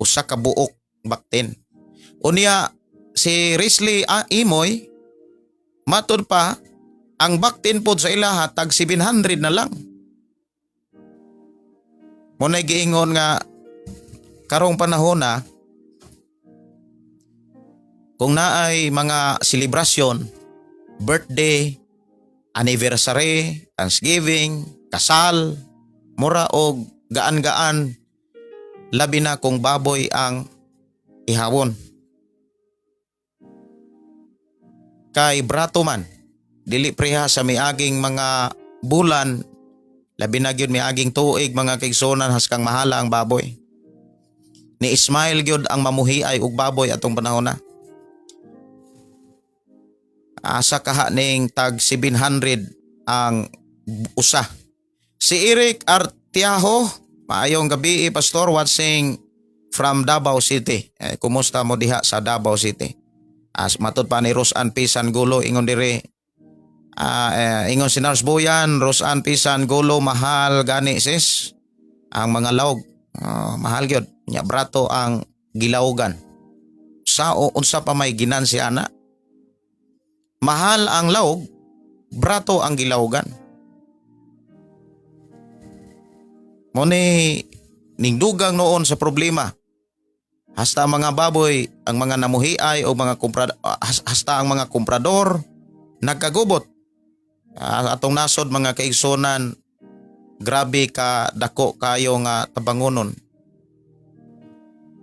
usa ka buok baktin. Unya si Risley Imoy, matud pa ang baktin pod sa ilaha tag 700 na lang. Mao nay giingon nga karong panahon na Kung naay mga selebrasyon, birthday, anniversary, Thanksgiving, kasal, mura og gaan-gaan, labi na kung baboy ang ihawon. Kay brato man, dili preha sa miaging mga bulan, labi na gyud miaging tuig, mga kaigsuonan, haskang mahala ang baboy. Ni Ismail gyud ang mamuhiay og baboy atong panahon na. Asa kaha ning tag 700 ang usa. Si Eric Artiaho, maayong gabi, Pastor, watching from Davao City. Eh, kumusta mo diha sa Davao City? As matud pa ni Rosan Pisan Gulo, ingon dire, ingon si Nars Boyan, Rosan Pisan Gulo, mahal gani sis ang mga lawg. Ah, mahal gyud. Nya brato ang gilawgan. Sa o unsa pa may ginansi ana? Mahal ang lawg, brato ang gilawgan. Mo ni ningdugang noon sa problema. Hasta ang mga baboy, ang mga namuhiay o mga kumpra, hasta ang mga kumprador nagkagubot. Atong nasod, mga kaigsunan, grabe ka dako kayo nga tabangonon.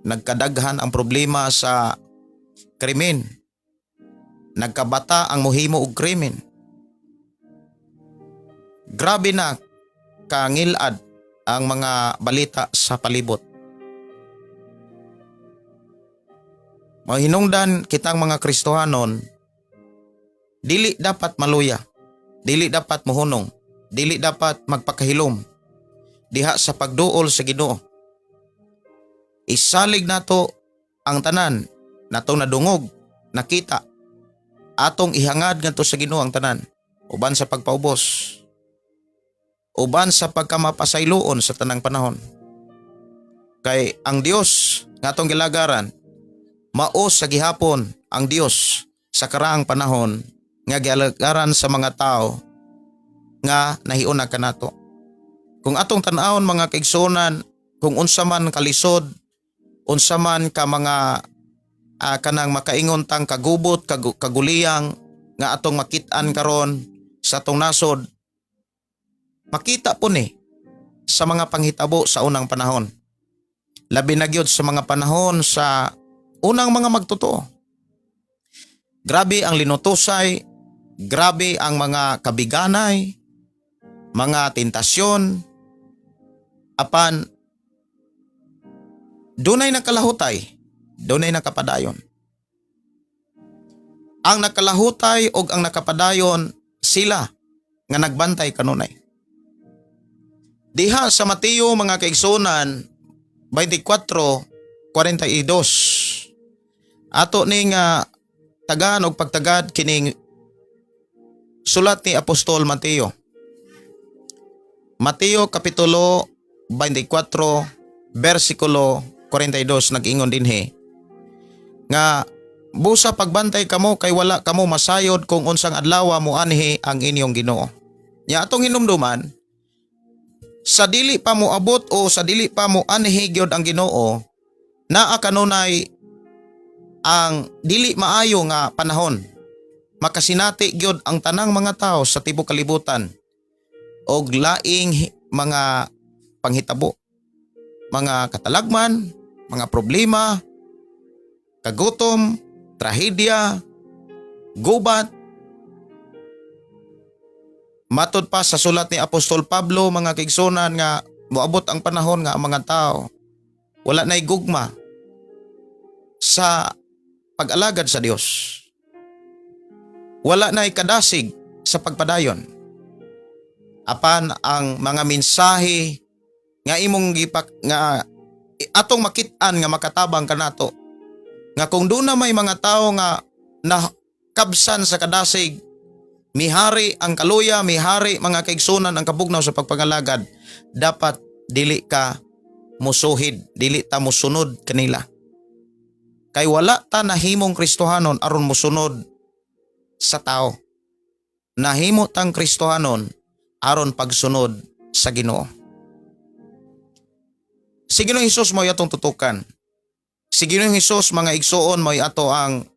Nagkadaghan ang problema sa krimen. Nagkabata ang muhimo og krimen. Grabe na kangilad ang mga balita sa palibot. Mahinungdan kitang mga Kristohanon, dili dapat maluya, dili dapat mohunong, dili dapat magpakahilom diha sa pagduol sa Ginoo. Isalig nato ang tanan natong nadungog, nakita, atong ihangad ngadto sa Ginoo ang tanan uban sa pagpaubos, uban sa pagkamapasayloon sa tanang panahon. Kay ang Dios nga atong gilagaran, mao sa gihapon ang Dios sa karaang panahon nga gialagaran sa mga tao nga nahiuna kanato. Kung atong tan-awon, mga kaigsuonan, kung unsa man kalisod, unsa man ka mga kanang makaingon tang kagubot, kaguliyang nga atong makit-an karon sa atong nasod, makita po ni sa mga panghitabo sa unang panahon. Labi na gyud sa mga panahon sa unang mga magtotoo. Grabe ang linutosay, grabe ang mga kabiganay, mga tentasyon, apan dunay nakalahutay, dunay nakapadayon. Ang nakalahutay og ang nakapadayon sila nga nagbantay kanunay. Diha sa Mateo, mga kaigsunan, 24:42, ato ning tagaan og pagtagad kining sulat ni Apostol Mateo. Mateo Kapitulo 24 versikulo 42, nag-ingon dinhi nga busa pagbantay kamo kay wala kamo masayod kung unsang adlaw moanhi ang inyong Ginoo. Nya atong hinumduman, sa dili pa mo abot o sa dili pa mo anhi gyud ang Ginoo, naa kanunay ang dili maayo nga panahon. Makasinati gyud ang tanang mga tao sa tibuok kalibutan og laing mga panghitabo, mga katalagman, mga problema, kagutom, trahedya, gubat. Matod pa sa sulat ni Apostol Pablo, mga kaigsunan, nga moabot ang panahon nga ang mga tao wala na'y gugma sa pag-alagad sa Dios. Wala na'y kadasig sa pagpadayon. Apan ang mga mensahe nga imong gipak nga atong makit-an nga makatabang kanato, nga kung doon na may mga tao nga nakabsan sa kadasig, mihari ang kaluya, mihari, mga kaigsunan, ang kabugnaw sa pagpangalagad, dapat dili ka musuhid, dili ta musunod kanila. Kay wala ta nahimong Kristohanon aron musunod sa tao. Nahimo tang Kristohanon aron pagsunod sa Ginoo. Si Ginoong Hesus mo'y atong tutukan. Si Ginoong Hesus, mga igsuon, mo'y ato ang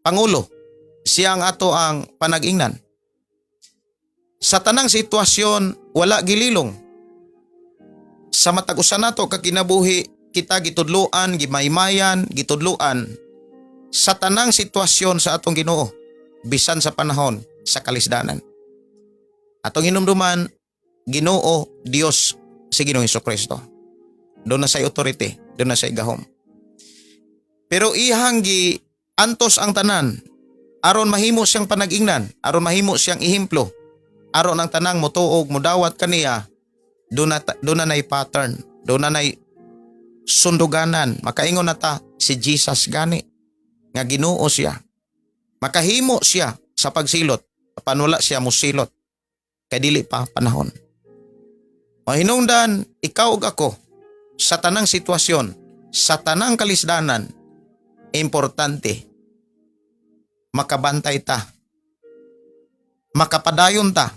pangulo. Siya ang ato ang panag-ingnan. Sa tanang sitwasyon, wala gililong. Sa matag usa nato ka kinabuhi, kita gitudloan, gimaymayan, gitudloan sa tanang sitwasyon sa atong Ginoo, bisan sa panahon sa kalisdanan. Atong hinumduman, Ginoo Dios si Ginoong Kristo. Doon na say authority, doon na say gahom. Pero ihang gi antos ang tanan aron mahimo siyang panag-ingnan, aron mahimo siyang ehemplo, aron ang tanang motuog modawat kaniya, doon na nay pattern, doon na nay sunduganan. Makaingon na ta si Jesus gani nga Ginoo siya. Makahimo siya sa pagsilot apan wala siya mosilot kay dili pa panahon. Mahinungdan ikaw ug ako sa tanang sitwasyon, sa tanang kalisdanan, importante makabantay ta, makapadayon ta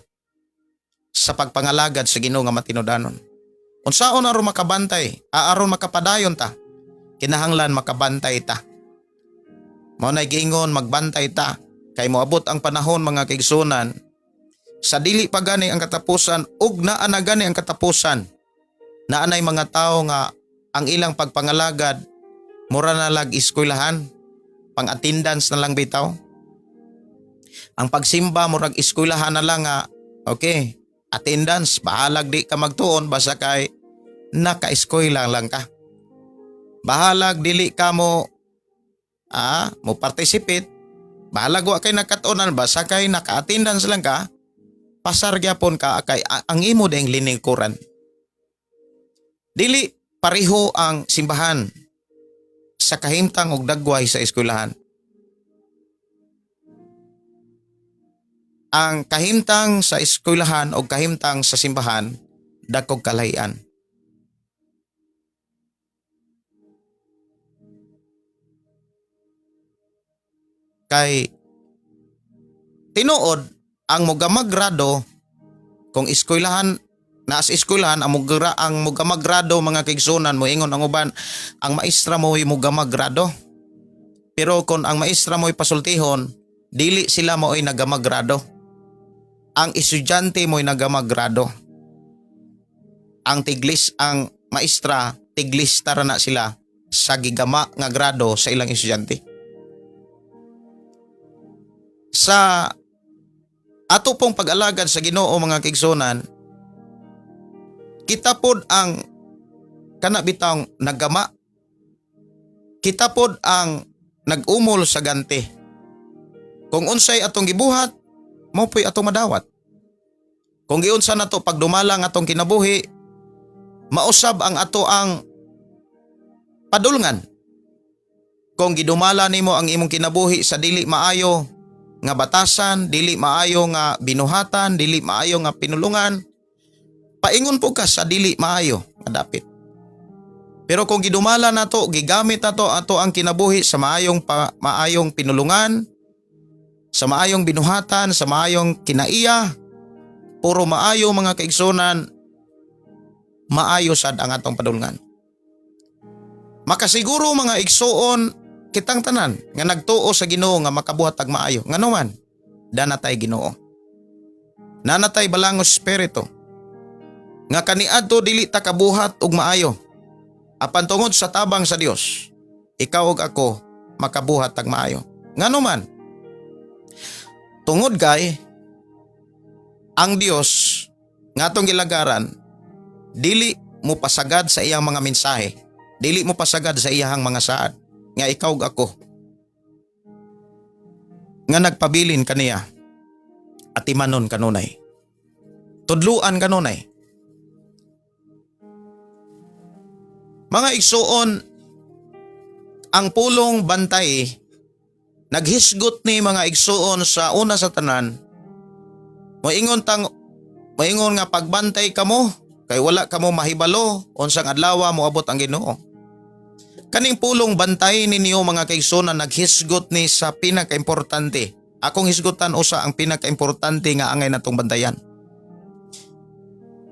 sa pagpangalagad sa Ginoo nga matinudanon. Unsaon aron makabantay, aron makapadayon ta, kinahanglan makabantay ta. Mao nay giingon magbantay ta kay moabot ang panahon, mga kaigsunan, sa dili pa gani ang katapusan ug naa na gani ang katapusan, naa nay mga tawo nga ang ilang pagpangalagad mura na lag eskwelahan, pang attendance na lang bitaw. Ang pagsimba murag eskwelahan na lang nga okay, attendance, bahalag di ka magtuon basta kay naka-eskwela lang ka. Bahalag dili ka mo participate, bahalag wa kay nakatuonan basta kay naka-attendance lang ka, pasar gyapon ka kay ang imo ding liningkuran. Dili pareho ang simbahan sa kahimtang og dagway sa eskwelahan. Ang kahimtang sa eskwelahan o kahimtang sa simbahan dakog kalahian. Kay tinuod ang mogamagrado kung eskwelahan na sa eskwelahan ang mogamagrado, mga kaigsunan, moingon ang uban ang maestra mo mogamagrado. Pero kung ang maestra mo'y pasultihon, dili sila mo'y nagamagrado. Ang estudyante mo'y nagamagrado. Ang tiglis ang maestra, tiglista ra na sila sa gigama nga grado sa ilang estudyante. Sa ato pong pag-alagad sa Ginoo, mga kaigsunan, kita pod ang kana bitawng nagama. Kita pod ang nag-umol sa ganti. Kung unsay atong gibuhat, mao po'y atong madawat. Kung giunsa nato pagdumala ang atong kinabuhi, mausab ang ato ang padulngan. Kung gidumala nimo ang imong kinabuhi sa dili maayo nga batasan, dili maayo nga binuhatan, dili maayo nga pinulungan, paingon po ka sa dili maayo nga dapit. Pero kung gidumala nato, gigamit nato ato ang kinabuhi sa maayong pinulungan, sa maayong binuhatan, sa maayong kinaiya, puro maayo, mga kaigsunan, maayo sad ang atong padulngan. Makasiguro, mga igsuon, kitang tanan nga nagtuo sa Ginoo nga makabuhat og maayo. Ngano man, danatay Ginoo. Nanatay balangos espiritu nga kaniadto dili ta kabuhat og maayo. Apan tungod sa tabang sa Dios, ikaw ug ako makabuhat og maayo. Ngano man, tungod kay ang Dios nga atong gilagaran dili mo pasagad sa iyang mga mensahe, dili mo pasagad sa iyang mga saad nga ikaw ug ako nga nagpabilin kaniya atimanon kanunay, tudluan kanunay. Mga igsuon, ang pulong bantay naghisgot ni, mga igsuon, sa una sa tanan moingon nga pagbantay kamo kay wala kamo mahibalo unsang adlaw moabot ang Ginoo. Kaning pulong bantay ninyo, mga kaigsuonan, naghisgot ni sa pinakaimportante. Akong hisgutan usa ang pinakaimportante nga angay natong bantayan.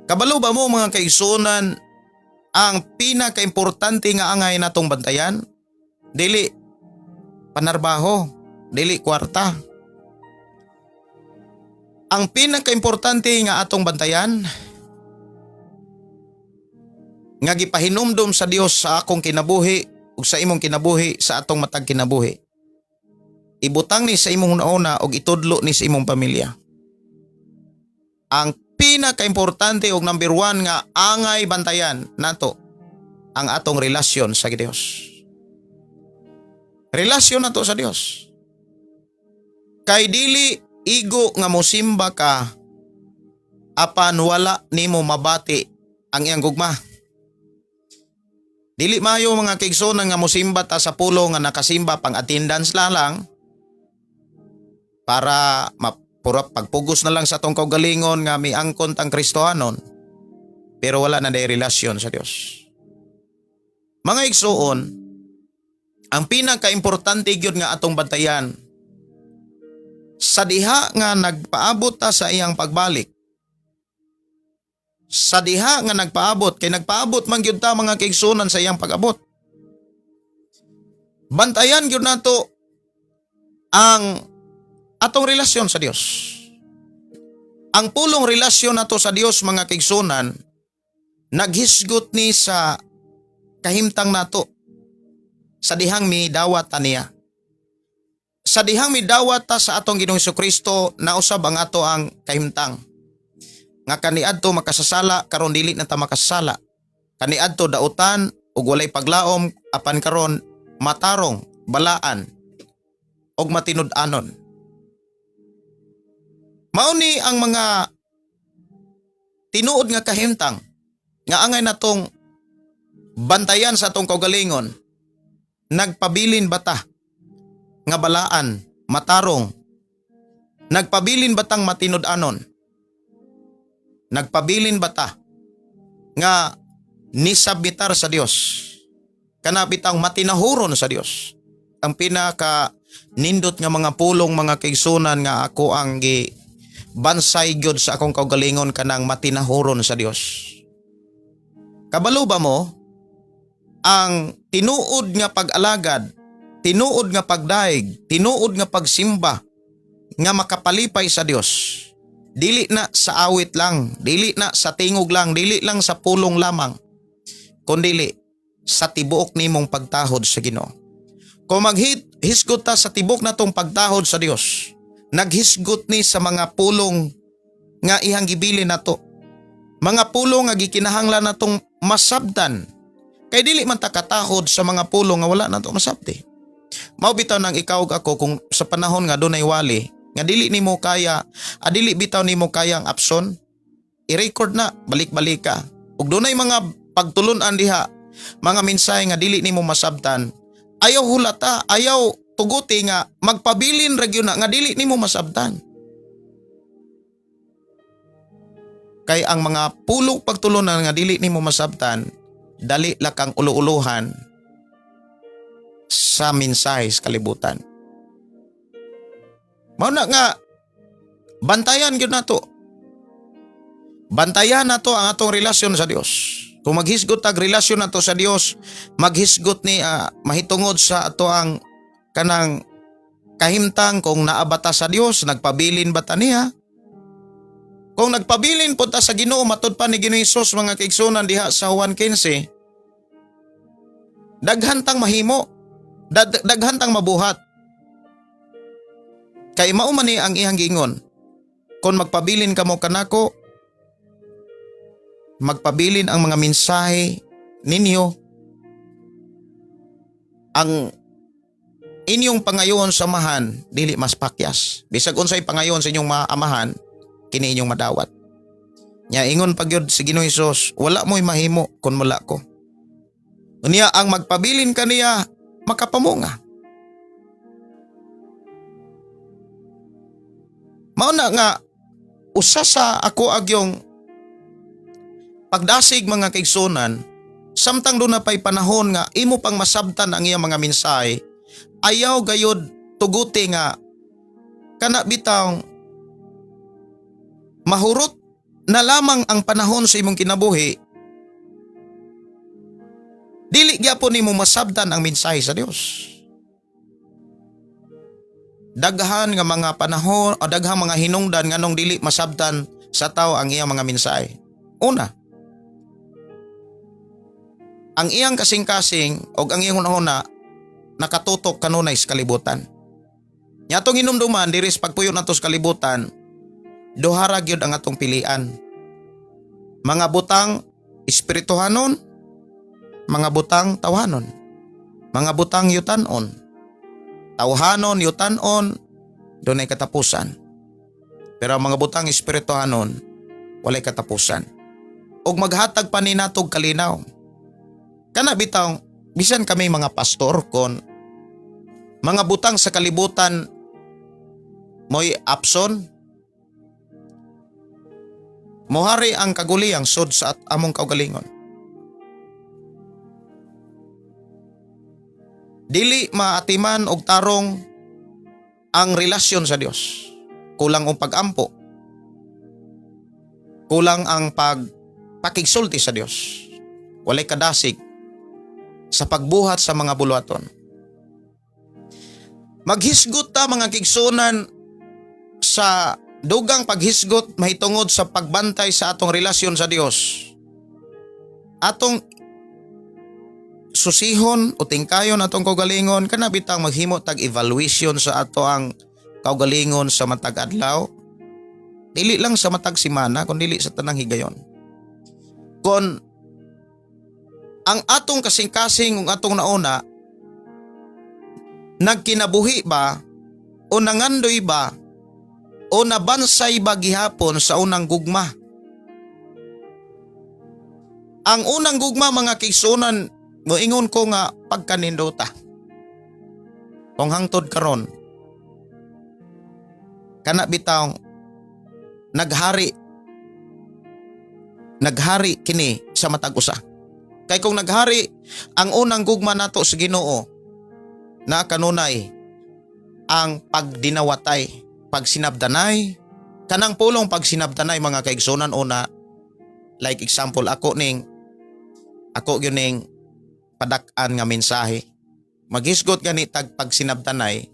Kabalo ba mo, mga kaigsuonan, ang pinakaimportante nga angay natong bantayan? Dili panarbaho, dili kwarta. Ang pinakaimportante nga atong bantayan nga gipahinumdom sa Dios sa akong kinabuhi ug sa imong kinabuhi, sa atong matag kinabuhi. Ibutang ni sa imong una ug itudlo ni sa imong pamilya. Ang pinakaimportante ug number one nga angay bantayan nato ang atong relasyon sa Dios. Relasyon nato sa Dios. Kay dili igo nga mosimba ka apan wala nimo mabati ang iyang gugma. Dili maayo, mga kaigsuonan, nga mosimba ta sa pulo nga nakasimba pang attendance la lang para mapura pagpugos na lang sa atong kaugalingon nga miangkon tang Kristohanon, pero wala na day relasyon sa Dios. Mga igsuon, ang pinakaimportante gyud nga atong bantayan sa diha nga nagpaabot ta sa iyang pagbalik, sa diha nga nagpaabot, kay nagpaabot man gyud ta, mga kaigsuonan, sa iyang pag-abot, bantayan gyud nato ang atong relasyon sa Dios. Ang pulong relasyon nato sa Dios, mga kaigsuonan, naghisgot ni sa kahimtang nato sa dihang midawat ta niya. Sa dihang midawat ta sa atong Ginoong Kristo, nausab ang ato ang kahimtang. Nga kaniadto makasasala, karon dili na ta makasasala. Kaniadto dautan ug walay paglaom, apan karon matarong, balaan ug matinud-anon. Mao ni ang mga tinuod nga kahimtang nga angay natong bantayan sa atong kaugalingon. Nagpabilin ba ta nga balaan, matarong? Nagpabilin ba tang matinud-anon? Nagpabilin ba ta nga nisabmitar sa Dios? Kana bitang matinahuron sa Dios. Ang pinaka nindot nga mga pulong, mga kaigsuonan, nga ako ang gi bansay gyud sa akong kaugalingon, kanang matinahuron sa Dios. Kabalo ba mo ang tinuod nga pag-alagad, tinuod nga pagdaig, tinuod nga pagsimba nga makapalipay sa Dios? Dili na sa awit lang, dili na sa tingog lang, dili lang sa pulong lamang, kundili sa tibuok nimong pagtahod sa Ginoo. Kung maghisgot ta sa tibok natong pagtahod sa Dios, naghisgot ni sa mga pulong nga ihang gibilin nato. Mga pulong nga gikinahanglan natong masabtan. Kay dili man ta katahod sa mga pulong nga wala nato masabti. Mao bitaw nang ikaw ug ako, kung sa panahon nga dunay wali nga dili nimo kaya, dili bitaw nimo kaya ang apson, i-record na, balik-balik ka. Ug dunay mga pagtulunan diha, mga mensahe nga dili nimo masabtan, ayaw hulata, ayaw tuguti nga magpabilin ra gyud na nga dili nimo masabtan. Kay ang mga pulong pagtulunan nga dili nimo masabtan, dali la kang ulo-uluhan sa mensahe sa kalibutan. Mao na nga bantayan gyud nato. Bantayan nato ang atong relasyon sa Dios. Kung maghisgot tag relasyon nato sa Dios, maghisgot ni mahitungod sa ato ang kanang kahimtang kung naa ba ta sa Dios, nagpabilin ba ta niya? Kung nagpabilin po ta sa Ginoo, matud pa ni Ginoo Hesus, mga kaigsuonan, diha sa Juan 15, daghan tang mahimo, daghan tang mabuhat. Kay mao man ni ang iyang giingon, "Kung magpabilin kamo kanako, magpabilin ang mga mensahe ninyo, ang inyong pangayon sa Amahan dili mas pakyas. Bisag unsay pangayon sa inyong mga amahan, kini inyong madawat." Nya ingon pa gyud si Ginoo Hesus, "Wala mo'y mahimo kun wala ko." Unya ang magpabilin kaniya makapamunga. Mao na nga usa sa ako agyong pagdasig, mga kaigsuonan, samtang duna pa'y panahon nga imo pang masabtan ang iyang mga mensahe, ayaw gayod tuguti nga kana bitang mahurot na lamang ang panahon sa imong kinabuhi, dili gyapon nimo masabtan ang mensahe sa Dios. Daghan nga mga panahon o daghang mga hinungdan nganong dili masabtan sa tao ang iyang mga mensahe. Una, ang iyang kasing-kasing o ang iyang hunahuna nakatutok kanunay sa kalibutan. Nya atong hinumduman diri sa pagpuyo nato sa kalibutan, duha ra gyud ang atong pilian. Mga butang espirituhanon, mga butang tawhanon. Mga butang yutanon. Tawhanon, yutanon, dunay katapusan. Pero ang mga butang espirituhanon, walay katapusan. Ug maghatag pa ni natog kalinaw. Kana bitaw, bisan kami mga pastor kon mga butang sa kalibutan mo'y abson, mohari ang kaguliyang sud sa among kaugalingon. Dili maatiman og tarong ang relasyon sa Dios. Kulang ang pag-ampo. Kulang ang pagpakigsulti sa Dios. Walay kadasig sa pagbuhat sa mga buluhaton. Maghisgot ta, mga kaigsuonan, sa dugang paghisgot mahitungod sa pagbantay sa atong relasyon sa Dios. Atong susihon o tingkayon atong kaugalingon, kana bitang maghimo tag evaluation sa ato ang kaugalingon sa matag adlaw, dili lang sa matag semana kun dili sa tanang higayon, kon ang atong kasing-kasing ug atong nauna nagkinabuhi ba o nangandoy ba o nabansay ba gihapon sa unang gugma. Ang unang gugma, mga kaigsuonan, moingon ko nga pagkanindota. Kung hangtod karon kana bitawng naghari naghari kini sa matag usa. Kay kung naghari ang unang gugma nato sa Ginoo, na kanunay ang pagdinawatay, pagsinabdanay, kanang pulong pagsinabdanay, mga kaigsunan, una, like example, ako gyud ning padak-an nga mensahe. Maghisgot gani tag pagsinabdanay,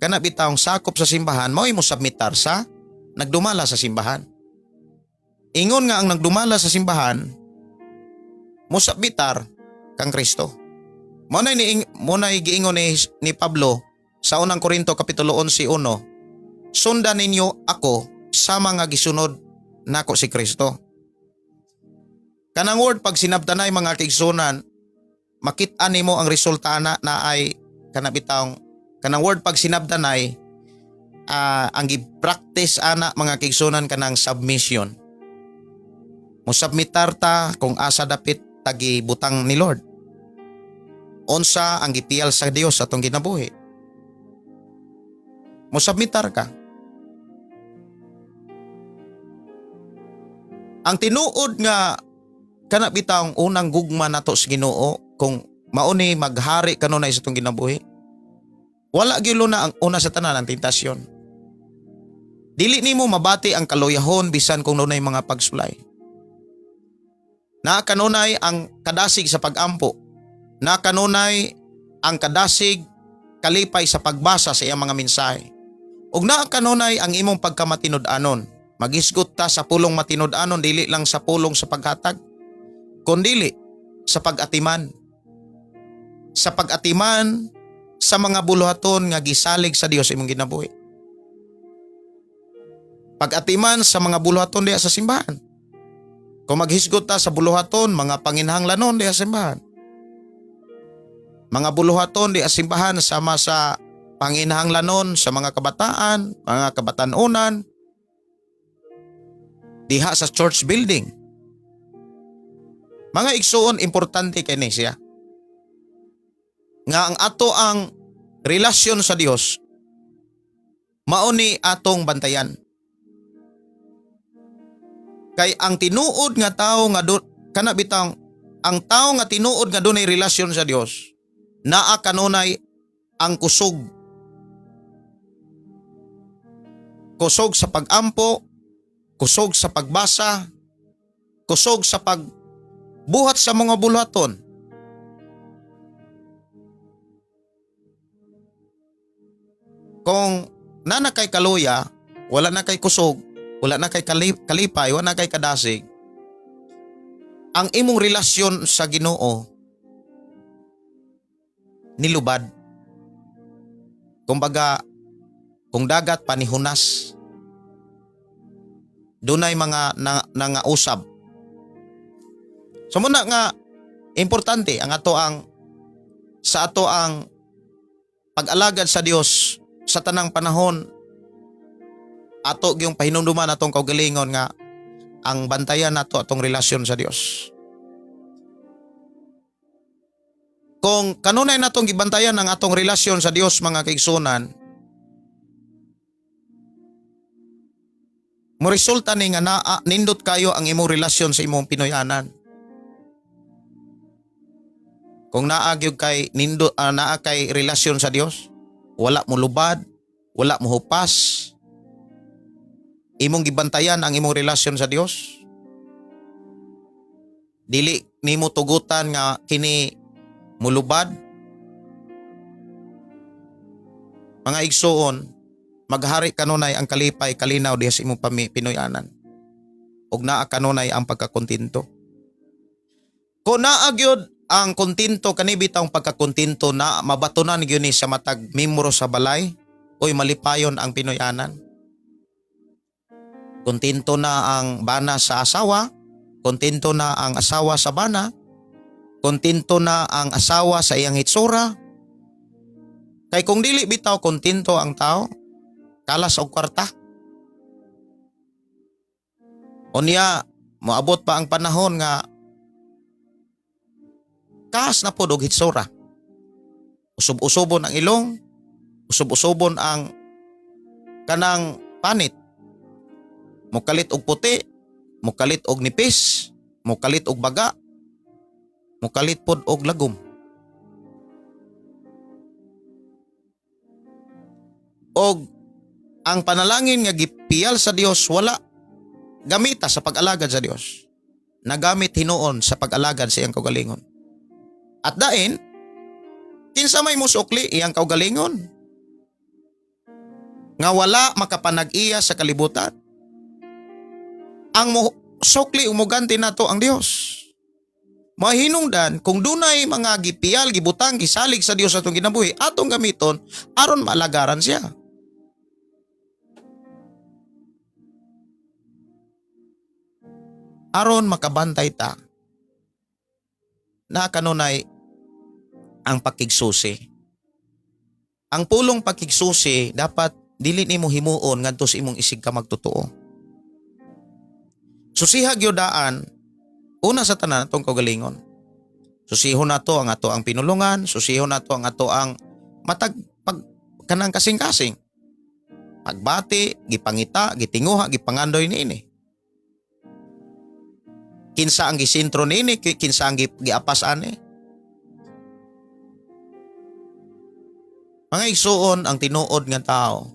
kana bitawng sakop sa simbahan mao'y mo submitar sa nagdumala sa simbahan. Ingon nga ang nagdumala sa simbahan mo submitar kang Kristo. Mo na giingon ni Pablo sa Unang Korinto kapitulo 11:1, "Sundan ninyo ako sama nga gisunod nako si Kristo." Kanang word pag sinabdanay, mga kaigsunan, makit-an nimo ang resulta na na ay kana bitawng kanang word pag sinabdanay, ang gi-practice ana, mga kaigsunan, kanang submission. Mo submitar ta kung asa dapit tagi butang ni Lord. Unsa ang gipiyal sa Dios atong kinabuhi. Mo submitar ka. Ang tinuod nga kana bitawng unang gugma nato sa Ginoo, kung mauni maghari kanunay sa atong kinabuhi, wala gyud na ang una sa tanan ang tentasyon. Dili nimo mabati ang kaluyahon bisan kung dunay mga pagsulay. Na kanunay ang kadasig sa pagampo. Na kanunay ang kadasig kalipay sa pagbasa sa iyang mga mensahe. Ug naa kanunay ang imong pagkamatinud-anon. Magisgot ta sa pulong matinud-anon, dili lang sa pulong sa paghatag, kundili sa pag-atiman. Sa pag-atiman sa mga buluhaton nga gisalig sa Dios imong ginabuhi. Pag-atiman sa mga buluhaton diha sa simbahan. Kung maghisgot ta sa buluhaton, mga panginhanglanon diha sa simbahan. Mga buluhaton diha sa simbahan sama sa panginhanglanon sa mga kabataan, mga kabatanunan, diha sa church building. Mga igsuon, importante kay ni siya. Nga ang ato ang relasyon sa Dios mao ni atong bantayan. Kay ang tinuod nga tawo nga do, kana bitang ang tawo nga tinuod nga dunay relasyon sa Dios, naa kanunay ang kusog. Kusog sa pag-ampo, kusog sa pagbasa, kusog sa pagbuhat sa mga buluhaton. Kung nana kay kaluya, wala na kay kusog, wala na kay kalipay, wala na kay kadasig, ang imong relasyon sa Ginoo nilubad. Kumbaga, kung dagat panihunas, dunay mga nangausab. So muna nga importante ang ato ang sa ato ang pag-alagad sa Dios sa tanang panahon, ato gyung pahinumduman atong kaugalingon nga ang bantayan nato atong relasyon sa Dios. Kung kanunay natong gibantayan ang atong relasyon sa Dios, mga kaigsunan, mo resulta ni nga naa nindot kayo ang imong relasyon sa imong Pinoyanan. Kung naa gyud kay nindot, naa kay relasyon sa Dios, wala mo lubad, wala mo hupas, imong gibantayan ang imong relasyon sa Dios. Dili nimo tugutan nga kini mulubad. Mga igsuon, maghari kanunay ang kalipay kalinaw diha sa imong Pinoyanan. Ug naa kanunay ang pagkakontento. Kung naa gyud ang kontento kani bitawng pagkakontento na mabatunan gyud ni sa matag membro sa balay, oy malipayon ang Pinoyanan. Kontento na ang bana sa asawa, kontento na ang asawa sa bana, kontento na ang asawa sa iyang hitsura. Kay kung dili bitaw kontento ang tao, kalas og kwarta. Unya, moabot pa ang panahon nga kaas na pod og hitsura. Usub-usubon ang ilong, usub-usubon ang kanang panit. Mukalit og puti, mukalit og nipis, mukalit og baga, mukalit pod og lagom. Og ang panalangin nga gipiyal sa Dios wala gamita sa pag-alagad sa Dios. Nagamit hinuon sa pag-alagad sa iyang kaugalingon. At dain, kinsa may musukli iyang kaugalingon nga wala makapanag-iya sa kalibutan. Ang sukli umuganti nato ang Dios. Mahinungdan kung dunay mga gipiyal, gibutang, gisalig sa Dios atong kinabuhi, atong gamiton aron maalagaran siya. Aron makabantay ta na kanunay ang pakigsusi. Ang pulong pakigsusi dapat dili nimo himuon ngadto sa imong isig ka magtotoo. Susiha gyud daan una sa tanan atong kaugalingon. Susihon nato ang ato ang pinulungan, susihon nato ang ato ang matag pag kanang kasing-kasing. Pagbati, gipangita, gitinguha, gipangandoy niini. Kinsa ang gisintro niini, kinsa ang giapas ani. Mga igsuon, ang tinuod nga tao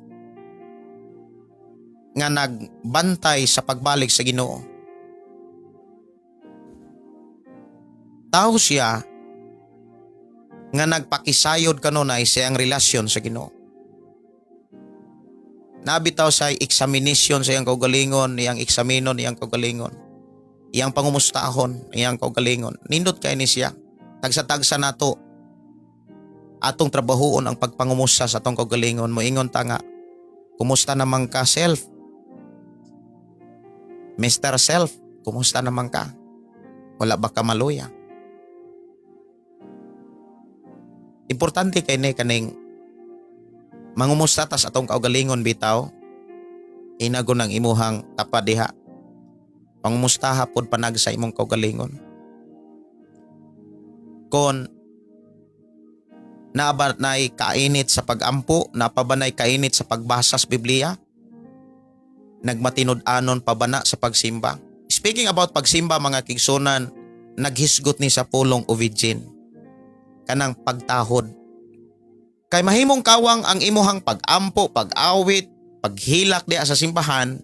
nga nagbantay sa pagbalik sa Ginoo. Tao siya nga nagpakisayod kanunay sa iyang relasyon sa Ginoo. Nabitaw sa examination sa iyang kaugalingon, iyang eksaminon, iyang kaugalingon, iyang pangumustahon, iyang kaugalingon. Nindot kay ni siya. Tagsa-tagsa nato atong trabahoon ang pagpangumusta sa atong kaugalingon. Moingon ta nga, kumusta naman ka self? Mr. Self, kumusta naman ka? Wala ba ka maluya? Importante kay ni kaning mangumusta tas atong kaugalingon bitaw. Inago ng imuhang tapad diha. Pangumustaha pod panag sa imong kaugalingon. Kon naa ba nay kainit sa pag-ampo, naa pa ba nay kainit sa pagbasa sa Biblia, nagmatinud-anon pa ba na sa pagsimba. Speaking about pagsimba mga kigsunan, naghisgot ni sa pulong obedient, kanang pagtahod. Kay mahimong kawang ang imuhang pag-ampo, pag-awit, paghilak diha sa simbahan,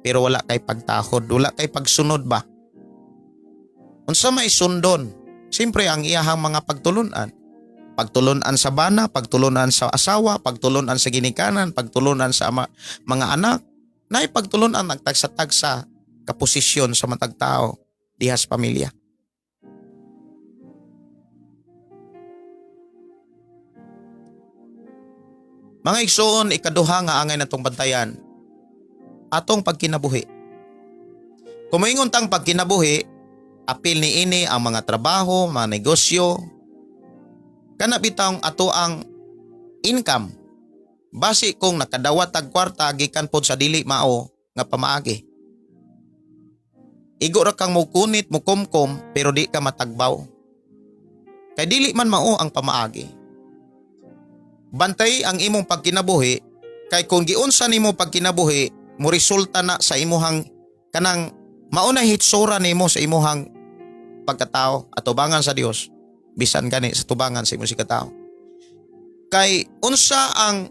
pero wala kay pagtahod, wala kay pagsunod ba. Unsa may sundon? Siyempre ang iyahang mga pagtulunan. Pagtulunan sa bana, pagtulunan sa asawa, pagtulunan sa ginikanan, pagtulunan sa ama, mga anak, naay pagtulunan nagtagsa-tagsa kaposisyon sa matag tao diha sa pamilya. Mga igsoon, ikaduha nga angay natong bantayan, atong pagkinabuhi. Kung moingon tang pagkinabuhi, apil ni ini ang mga trabaho, mga negosyo, kana bitawng ato ang income. Basi kung nakadawat tag kwarta gikan pod sa dili mao nga pamaagi. Igo ra kang mukunit, mukumkum, pero di ka matagbaw. Kay dili man mao ang pamaagi. Bantay ang imong pagkinabuhi kay kung giunsa nimo pagkinabuhi, mo resulta na sa imuhang kanang mao na hitsura nimo sa imuhang pagkatao at tubangan sa Dios bisan gani sa tubangan sa imong sikatao. Kay unsa ang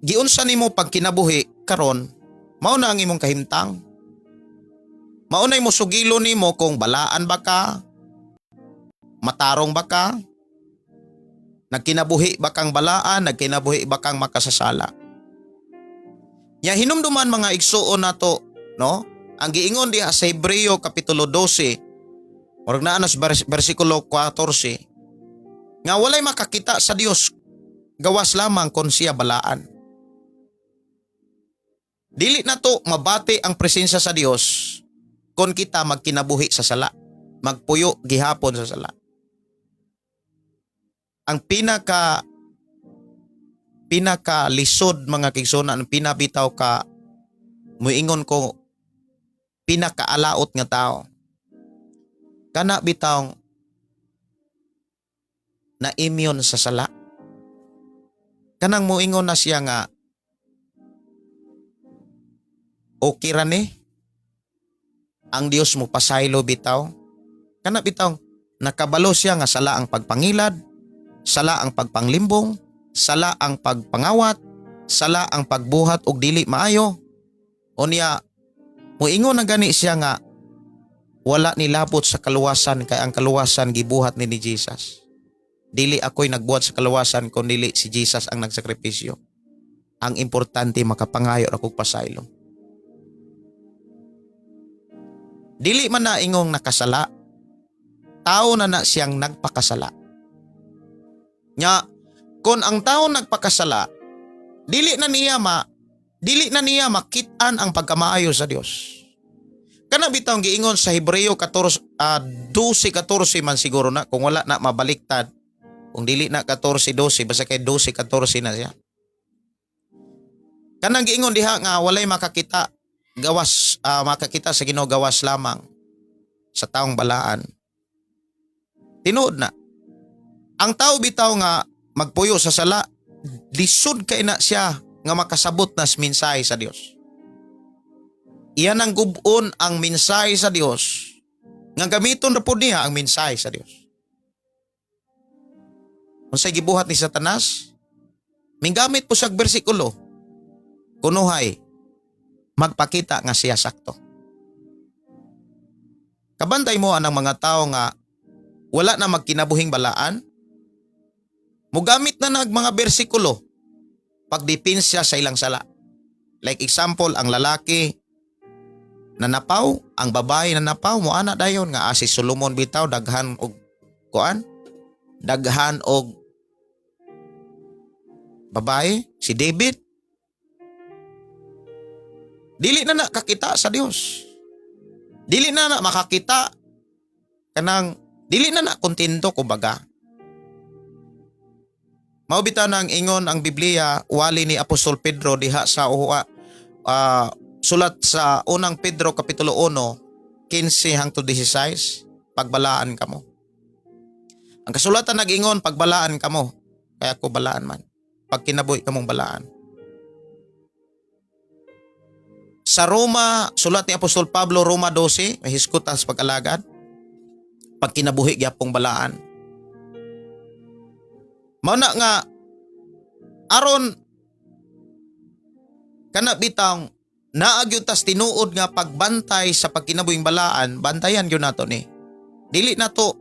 giunsa nimo pagkinabuhi karon, mao na ang imong kahimtang. Mao na mo sugilo nimo kung balaan ba ka, matarong ba ka, nagkinabuhi ba kang balaan, nagkinabuhi ba kang makasasala. Nya hinumduman mga igsuon nato, no? Ang giingon diha sa Hebreo kapitulo 12, murag naa na sa bersikulo 14, nga walay makakita sa Dios gawas lamang kon siya balaan. Dili na to mabati ang presensya sa Dios kon kita magkinabuhi sa sala, magpuyo gihapon sa sala. Ang pinaka pinaka lisod mga kaigsoon, ang pinabitaw ka muingon ko pinakaalaot nga tao kana bitaw na immune sa sala, kanang muingon na siya nga okay ra ni ang Dios mo pasaylo bitaw, kana bitaw nakabalo siya nga sala ang pagpangilad, sala ang pagpanglimbong, sala ang pagpangawat, sala ang pagbuhat og dili maayo. Unya muingon na gani siya nga wala nilabot sa kaluwasan kay ang kaluwasan gibuhat ni Jesus. Dili ako'y nagbuhat sa kaluwasan kun dili si Jesus ang nagsakripisyo. Ang importante makapangayo ra kog pasaylo. Dili man na ingong nakasala, tao na na siyang nagpakasala. Nya, kung ang tao nagpakasala, dili na niya makit-an ang pagkamaayo sa Dios. Kana bitaw ang giingon sa Hebreo 14, 12:14 man siguro na, kung wala na mabaliktad. Kung dili na 14:12, basta kay 12:14 na siya. Kanang giingon diha nga walay makakita gawas, makakita sa Ginoo gawas lamang sa taong balaan. Tinuod na. Ang tao bitaw nga magpuyo sa sala, lisod kay na siya nga makasabot na sa mensahe sa Dios. Iyan ang gubon ang mensahe sa Dios nga gamiton ra pud niya ang mensahe sa Dios. Unsay gibuhat ni Satanas? Minggamit po siyag bersikulo. Kunuhay, magpakita nga siya sakto. Kabantay mo anang mga tao nga wala na magkinabuhing balaan, mugamit na nag mga bersikulo pagdepensa sa ilang sala. Like example, ang lalaki na napaw, ang babae na napaw, mo ana dayon nga si Solomon bitaw daghan og kuan, daghan og babae, si David. Dili na nakakita sa Dios. Dili na na makakita kanang dili na na kontento kumbaga. Mao bitaw nang ingon ang Biblia wali ni Apostol Pedro diha sa sulat sa unang Pedro kapitulo 1 15 hangtod 16, pagbalaan kamo. Ang kasulatan nag-ingon pagbalaan kamo, kaya ko balaan man. Pag kinabuhi kamong balaan. Sa Roma, sulat ni Apostol Pablo, Roma 12, may hisgutan sa pag-alagad. Pag kinabuhi gyapong balaan. Mao na nga aron kana bitang naa gyud tas tinuod nga pagbantay sa pagkinabuhing balaan, bantayan gyud nato ni. Dili nato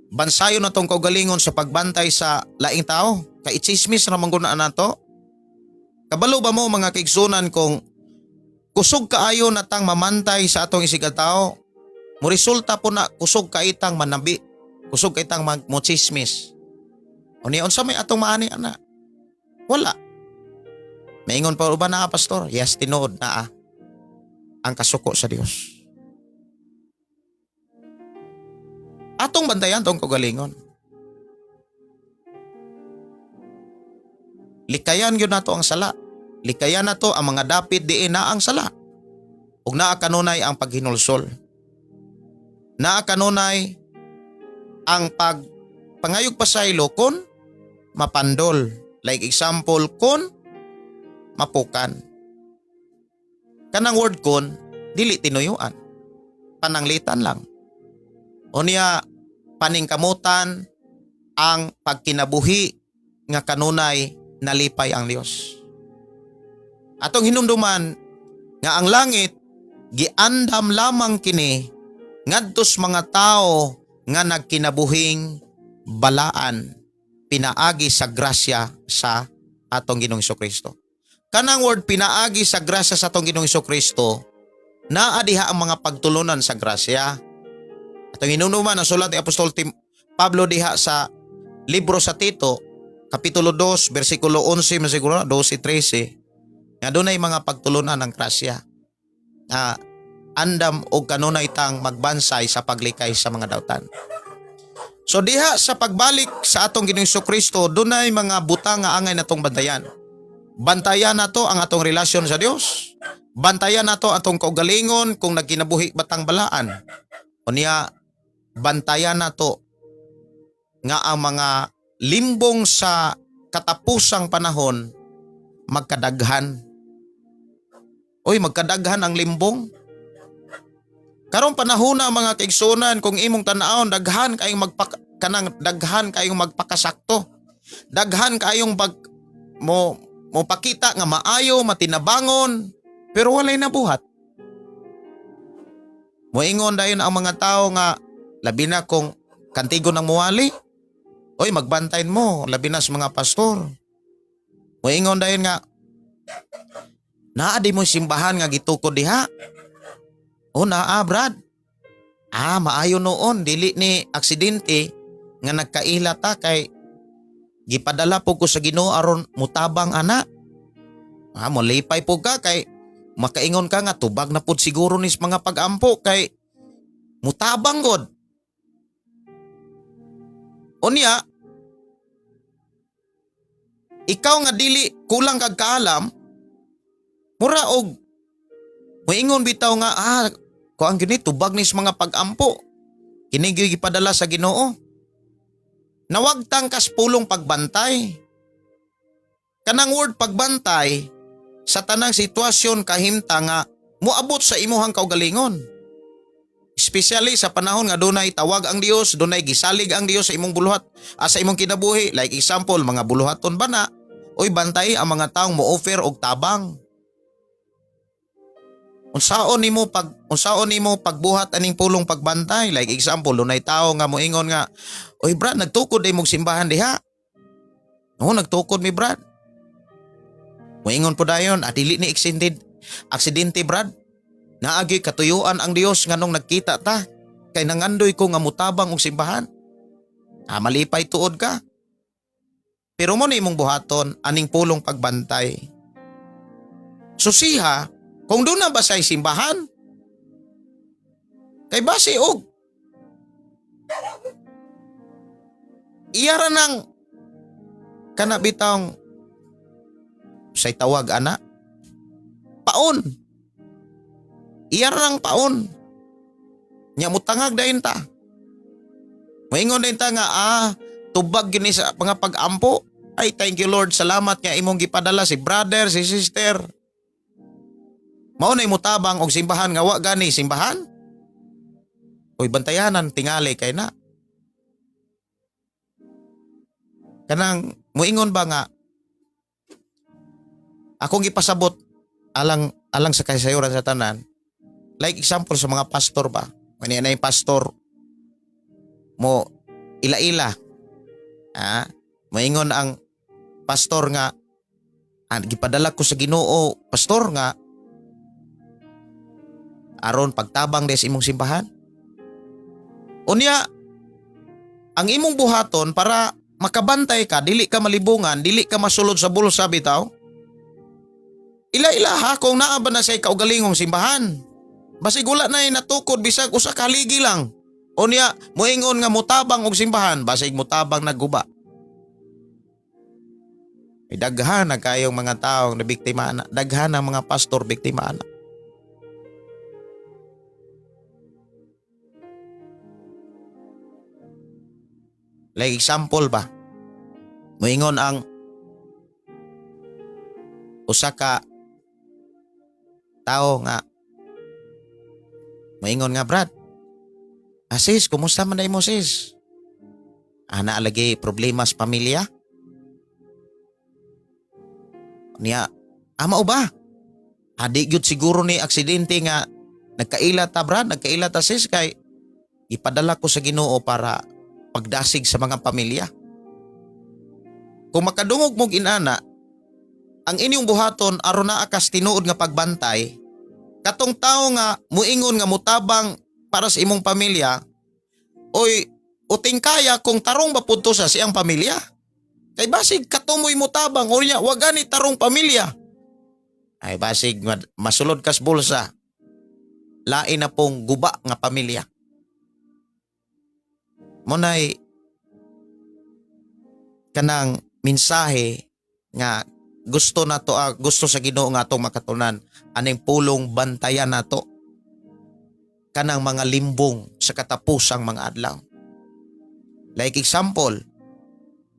Bansayon natong kaugalingon sa pagbantay sa laing tao. Kay itsismis ra man gud na nato. Kabalo ba mo, mga kaigsunan, kung kusog kaayo natang mamantay sa atong isigkatao, mo resulta po na kusog kaitang manabi, kusog kaitang mag mo chismis. Unya, unsa may atong maani ana? Wala. Maingon pa uban na, pastor. Yes, tinuod naa ang kasuko sa Dios. Atong bantayan tong kaugalingon. Likayan gyud nato ang sala. Likayan nato ang mga dapit diin na ang sala. Ug naa kanunay ang paghinulsol. Naa kanunay ang pag pangayog pasaylo kon mapandol. Like example, kon mapukan. Kanang word "kon", dili tinuyuan. Pananglitan lang. Unya, paningkamutan ang pagkinabuhi nga kanunay nalipay ang Dios. Atong hinumduman nga ang langit giandam lamang kini ngadtos mga tao nga nagkinabuhing balaan pinaagi sa grasya sa atong Ginoong Kristo. Kanang word "pinaagi sa grasya sa atong Ginoong Kristo", naa diha ang mga pagtulunan sa grasya. Atong hinumduman ang sulat ni Apostol Pablo diha sa libro sa Tito, Kapitulo 2, versikulo 11, masiguro 12, 13, nga dunay mga pagtulunan ng grasya. Nga andam og kanunay tang magbansay sa paglikay sa mga dautan. So diha sa pagbalik sa atong Ginoong Kristo, dunay mga butang nga angay natong bantayan. Bantayan nato ang atong relasyon sa Dios. Bantayan nato atong kaugalingon kung nagkinabuhi batang balaan. Unya, bantayan nato nga ang mga limbong sa katapusang panahon magkadaghan. Oy, magkadaghan ang limbong. Karong panahon na, mga kaigsunan, kung imong tan-awon, daghan kayong magpakasakto. Daghan kayong pag mo mo pakita nga maayo, matinabangon, pero walay nabuhat. Moingon dayon ang mga tao nga labi na kung kantigo ng muwali. Oy, magbantay mo, labi na sa mga pastor. Moingon dayon nga naa di mo simbahan nga gitukod diha. O naa, Brad. Ah, maayo noon, dili ni aksidente nga nagkaila ta kay gipadala po ko sa Ginoo aron mutabang ana. Ah, molipay po ka kay makaingon ka nga tubag na pud siguro nis mga pagampo kay mutabang god. Unya, ikaw nga dili kulang kag kaalam, mura og moingon bitaw nga, ah, kuan gyud ni, tubag nis mga pagampo. Kini gyud gipadala sa Ginoo. Nawagtang kas pulong pagbantay. Kanang word "pagbantay" sa tanang sitwasyon kahimta nga moabot sa imuhang kaugalingon. Especially sa panahon nga dunay tawag ang Dios, dunay gisalig ang Dios sa imong buluhat, sa imong kinabuhi. Like example, mga buluhaton ba na? Oy, bantay ang mga taong mo-offer og tabang. Unsaon nimo pagbuhat aning pulong pagbantay? Like example, dunay tao nga moingon nga, "Oy Brad, nagtukod ay mong simbahan diha." "Oo, nagtukod mi, Brad." Moingon po dayon, "Ah, dili ni extended aksidente, Brad. Naagi katuyuan ang Dios nganong nagkita ta kay nangandoy ko nga mutabang og simbahan." Ah, malipay tuod ka. Pero mo na imong buhaton aning pulong pagbantay. Susiha kung doon na ba sa simbahan. Kay base og iyara nang kana bitawng say tawag ana, paon. Iyara nang paon nya, mutangag dayon ta, moingon dayon ta nga, ah, tubag gini sa mga pag-ampo. Ay, thank you Lord, salamat nga imong gipadala si brother, si sister. Mao na mutabang og simbahan nga wa gani simbahan. Oy, bantayanan tingali kay na kanang moingon ba nga akong gipasabot alang alang sa kasayuran sa tanan. Like example, sa mga pastor ba, kani na yung pastor mo. ila-ila. Ah, moingon ang pastor nga gipadala ko sa Ginoo, pastor, nga aron pagtabang des imong simbahan. Unya ang imong buhaton para makabantay ka, dili ka malibungan, dili ka masulod sa bulsa bitaw. Ila-ila ha kung naa ba na sa kaugalingong simbahan. Basig wala na natukod bisag usa ka haligi lang. Unya moingon nga motabang og simbahan, basig motabang nagguba. Ay, daghan na kayong mga taong nabiktima na. Daghan ang mga pastor biktima na. Like example ba? Moingon ang usa ka tao nga moingon nga, "Brad, sis, kumusta man mo, sis? Ana lagi problema sa pamilya?" Niya, mao ba? Adi gyud siguro ni aksidente nga nagkaila ta, Brad, nagkaila ta, sis, kay ipadala ko sa Ginoo para pagdasig sa mga pamilya. Kung makadungog mog inana, ang inyong buhaton aron naa kas tinuod nga pagbantay, katong tao nga muingon nga mutabang para sa imong pamilya, oy, uting kaya kung tarong ba pud to sa siyang pamilya. Kay basig katumoy mutabang o niya, wag gani tarong pamilya. Ay, basig masulod kas bulsa. Lain na pong guba nga pamilya. Munay kanang mensahe nga gusto nato, gusto sa Ginoo nga atong makatunan aning pulong: bantayan nato kanang mga limbong sa katapusang mga adlaw. Like example,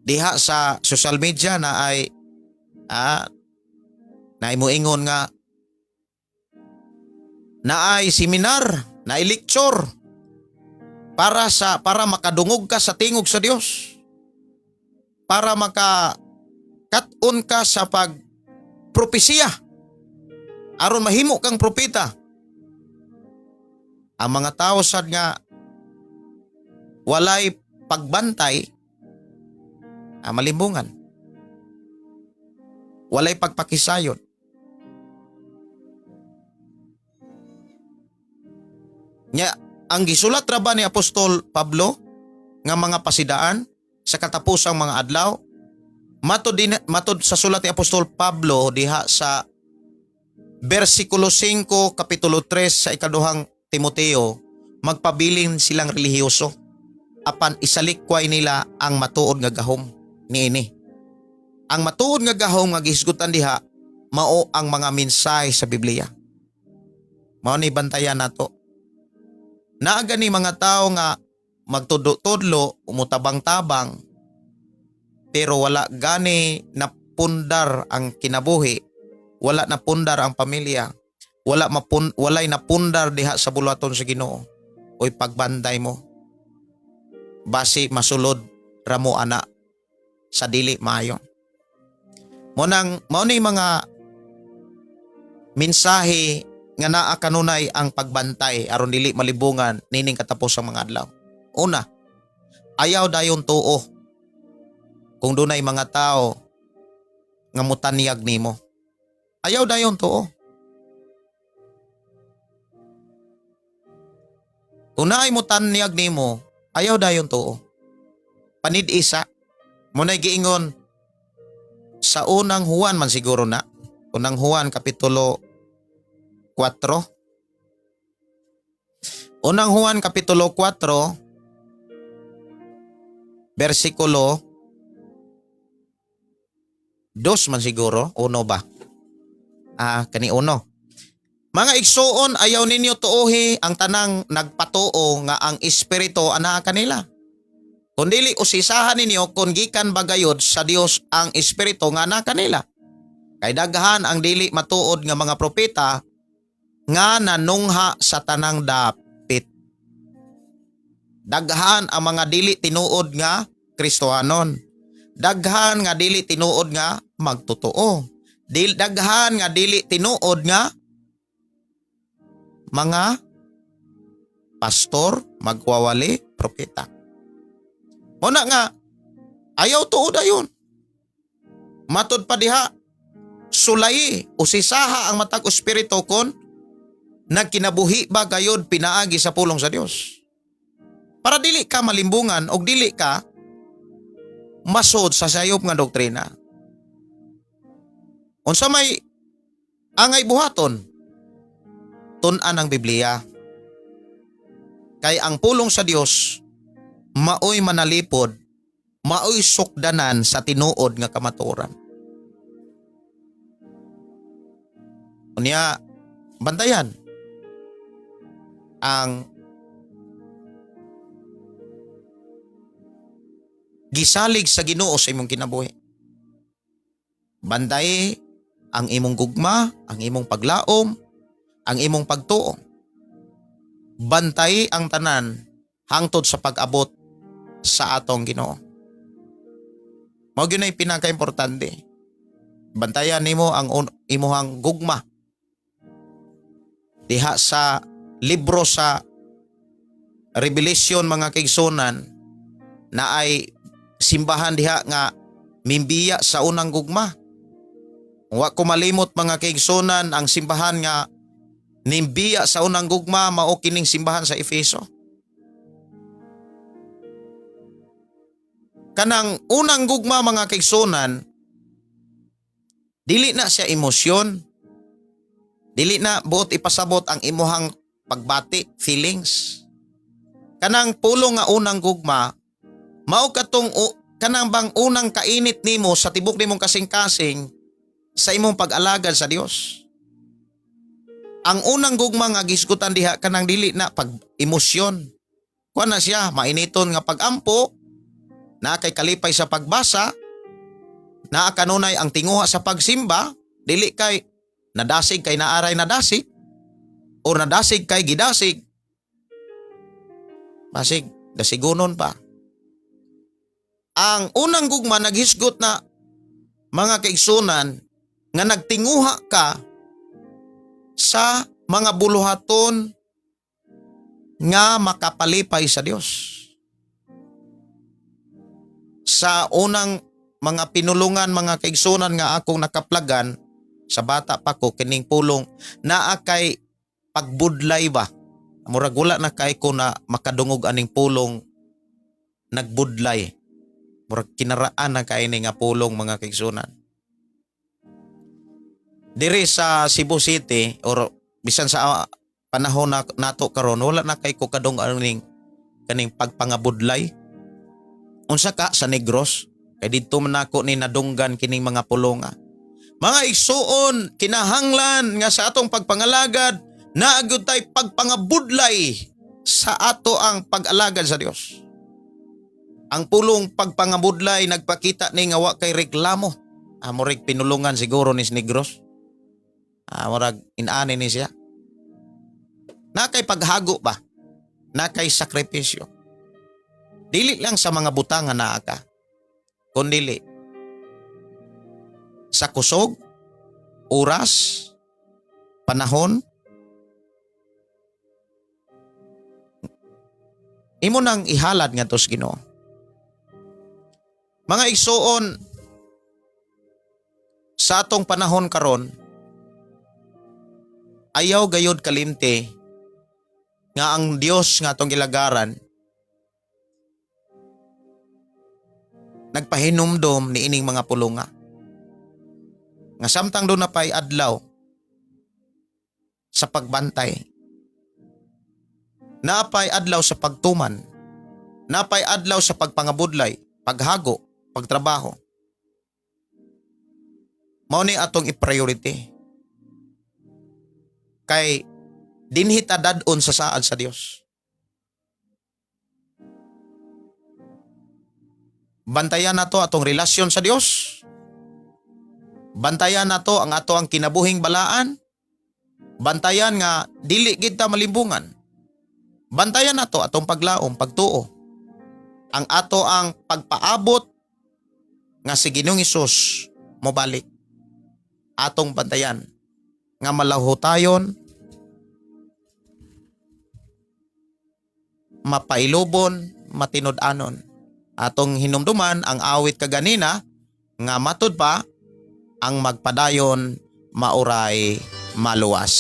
diha sa social media na ay na moingon nga naay seminar, naay lecture para makadungog ka sa tingog sa Dios. Para maka kat-on ka sa pag propesiya. Aron mahimo kang propeta. Ang mga tao sad nga walay pagbantay, malimbungan. Walay pagpakisayon. Nya, ang gisulat ra ba ni Apostol Pablo nga mga pasidaan sa katapusang mga adlaw? Matod sa sulat ni Apostol Pablo diha sa versikulo 5, kapitulo 3 sa ikaduhang Timoteo, magpabilin silang relihiyoso apan isalikway nila ang matuod nga gahom niini. Ang matuod nga gahom nga gihisgutan diha mao ang mga mensahe sa Biblia. Mao ni bantayan nato. Naa gani mga tao nga magtudlo-tudlo, umutabang-tabang, pero wala gani napundar ang kinabuhi, wala napundar ang pamilya, walay napundar diha sa buluhaton sa Ginoo. Oy, pagbantay mo. Basi masulod ramo ana sa dili maayo. Mo nang mao ni mga mensahe nga naa kanunay ang pagbantay aron dili malibungan nining katapos ang mga adlaw. Una, ayaw dayon tuo kung dunay mga tao nga mutanyag nimo. Ayaw dayon tuo. Kung naay mutanyag nimo, ayaw dayon tuo. Panid-isa. Muna'y giingon sa Unang Juan man siguro na. Unang Juan kapitulo 4. Unang Juan kapitulo 4 versikulo 2 man siguro, uno ba? Ah, kani uno. "Mga igsuon, ayaw ninyo tuohi ang tanang nagpatuo nga ang espiritu anaa kanila. Kundili usisahan ninyo kung gikan ba gayod sa Dios ang espiritu nga naa kanila. Kay daghan ang dili matuod nga mga propeta nga nanungha sa tanang dapit." Daghan ang mga dili tinuod nga Kristohanon. Daghan nga dili tinuod nga magtotoo. Daghan nga dili tinuod nga mga pastor, magwawali, propeta. Mao na nga ayaw tuo dayon. Matod pa diha, sulayi usisaha ang matag espiritu kon nagkinabuhi ba gayod pinaagi sa pulong sa Dios. Para dili ka malimbungan og dili ka masod sa sayop nga doktrina. Unsa may angay buhaton? Tun-an ang Biblia. Kay ang pulong sa Dios maoy manalipod, maoy sukdanan sa tinuod nga kamatuoran. Unya, bantayan ang gisalig sa Ginoo sa imong kinabuhi. Bantay ang imong gugma, ang imong paglaom, ang imong pagtuo. Bantay ang tanan hangtod sa pag-abot sa atong Ginoo. Mao gyud nay pinakaimportante. Bantayan nimo ang imuhang gugma. Diha sa libro sa Revelation, mga kaigsunan, na ay simbahan diha nga mimbiya sa unang gugma. Wa ko malimot, mga kaigsunan, ang simbahan nga nimbiya sa unang gugma mao kining simbahan sa Efeso. Kanang unang gugma, mga kaigsunan, dili na siya emosyon. Dili na buot ipasabot ang imuhang pagbati, feelings. Kanang pulong nga unang gugma, mao katong kanang bang unang kainit nimo sa tibok nimong kasing-kasing sa imong pag-alagad sa Dios. Ang unang gugma nga gisgutan diha, kanang dili na pag emosyon. Kuan na siya, mainiton nga pagampo, na kay kalipay sa pagbasa, naa kanunay ang tinguha sa pagsimba, dili kay nadasig kay naaray nadasig or nadasig kay gidasig. Basig, dasigunon pa. Ang unang gugma naghisgot na, mga kaigsunan, nga nagtinguha ka sa mga buluhaton nga makapalipay sa Dios. Sa unang mga pinulungan, mga kaigsunan, nga akong nakaplagan sa bata pa ko, kining pulong naa kay pagbudlay ba, murag wala na kay ko na makadungog aning pulong nagbudlay. Murag kinaraan na kay ni nga pulong, mga kaigsunan. Diri sa Cebu City or bisan sa panahon na nato karon, wala na kay ko kadung aning kaning pagpangabudlay. Unsa ka sa Negros, kay didto man nako ni nadunggan kining mga pulonga. Mga igsuon, kinahanglan nga sa atong pagpangalagad naa gyud tay pagpangabudlay sa ato ang pag-alagad sa Dios. Ang pulong pagpangabudlay nagpakita ni nga wa kay reklamo. Murag pinulungan siguro ni Negros. Murag inani ni siya. Na kay paghago ba? Na kay sakripisyo. Dili lang sa mga butang nga naa ka, kundili sa kusog, oras, panahon, imo nang ihalad ngadto sa Ginoo. Mga igsuon, sa atong panahon karon, ayaw gayod kalimti nga ang Dios nga atong gilagaran nagpahinumdom ni ining mga pulunga. Nga samtang duna pay adlaw sa pagbantay, napay adlaw sa pagtuman, napay adlaw sa pagpangabudlay, paghago, pagtrabaho. Mao ni atong i-priority. Kay dinhi ta dad-on sa saad sa Dios. Bantayan nato atong relasyon sa Dios. Bantayan nato ang ato ang kinabuhing balaan. Bantayan nga dili gid ta malimbungan. Bantayan nato atong paglaom, pagtuo. Ang ato ang pagpaabot nga si Ginoong Hesus mobalik. Atong bantayan nga malahutayon, mapailubon, matinud-anon Atong hinumduman ang awit kaganina nga matud pa ang magpadayon mauray maluwas.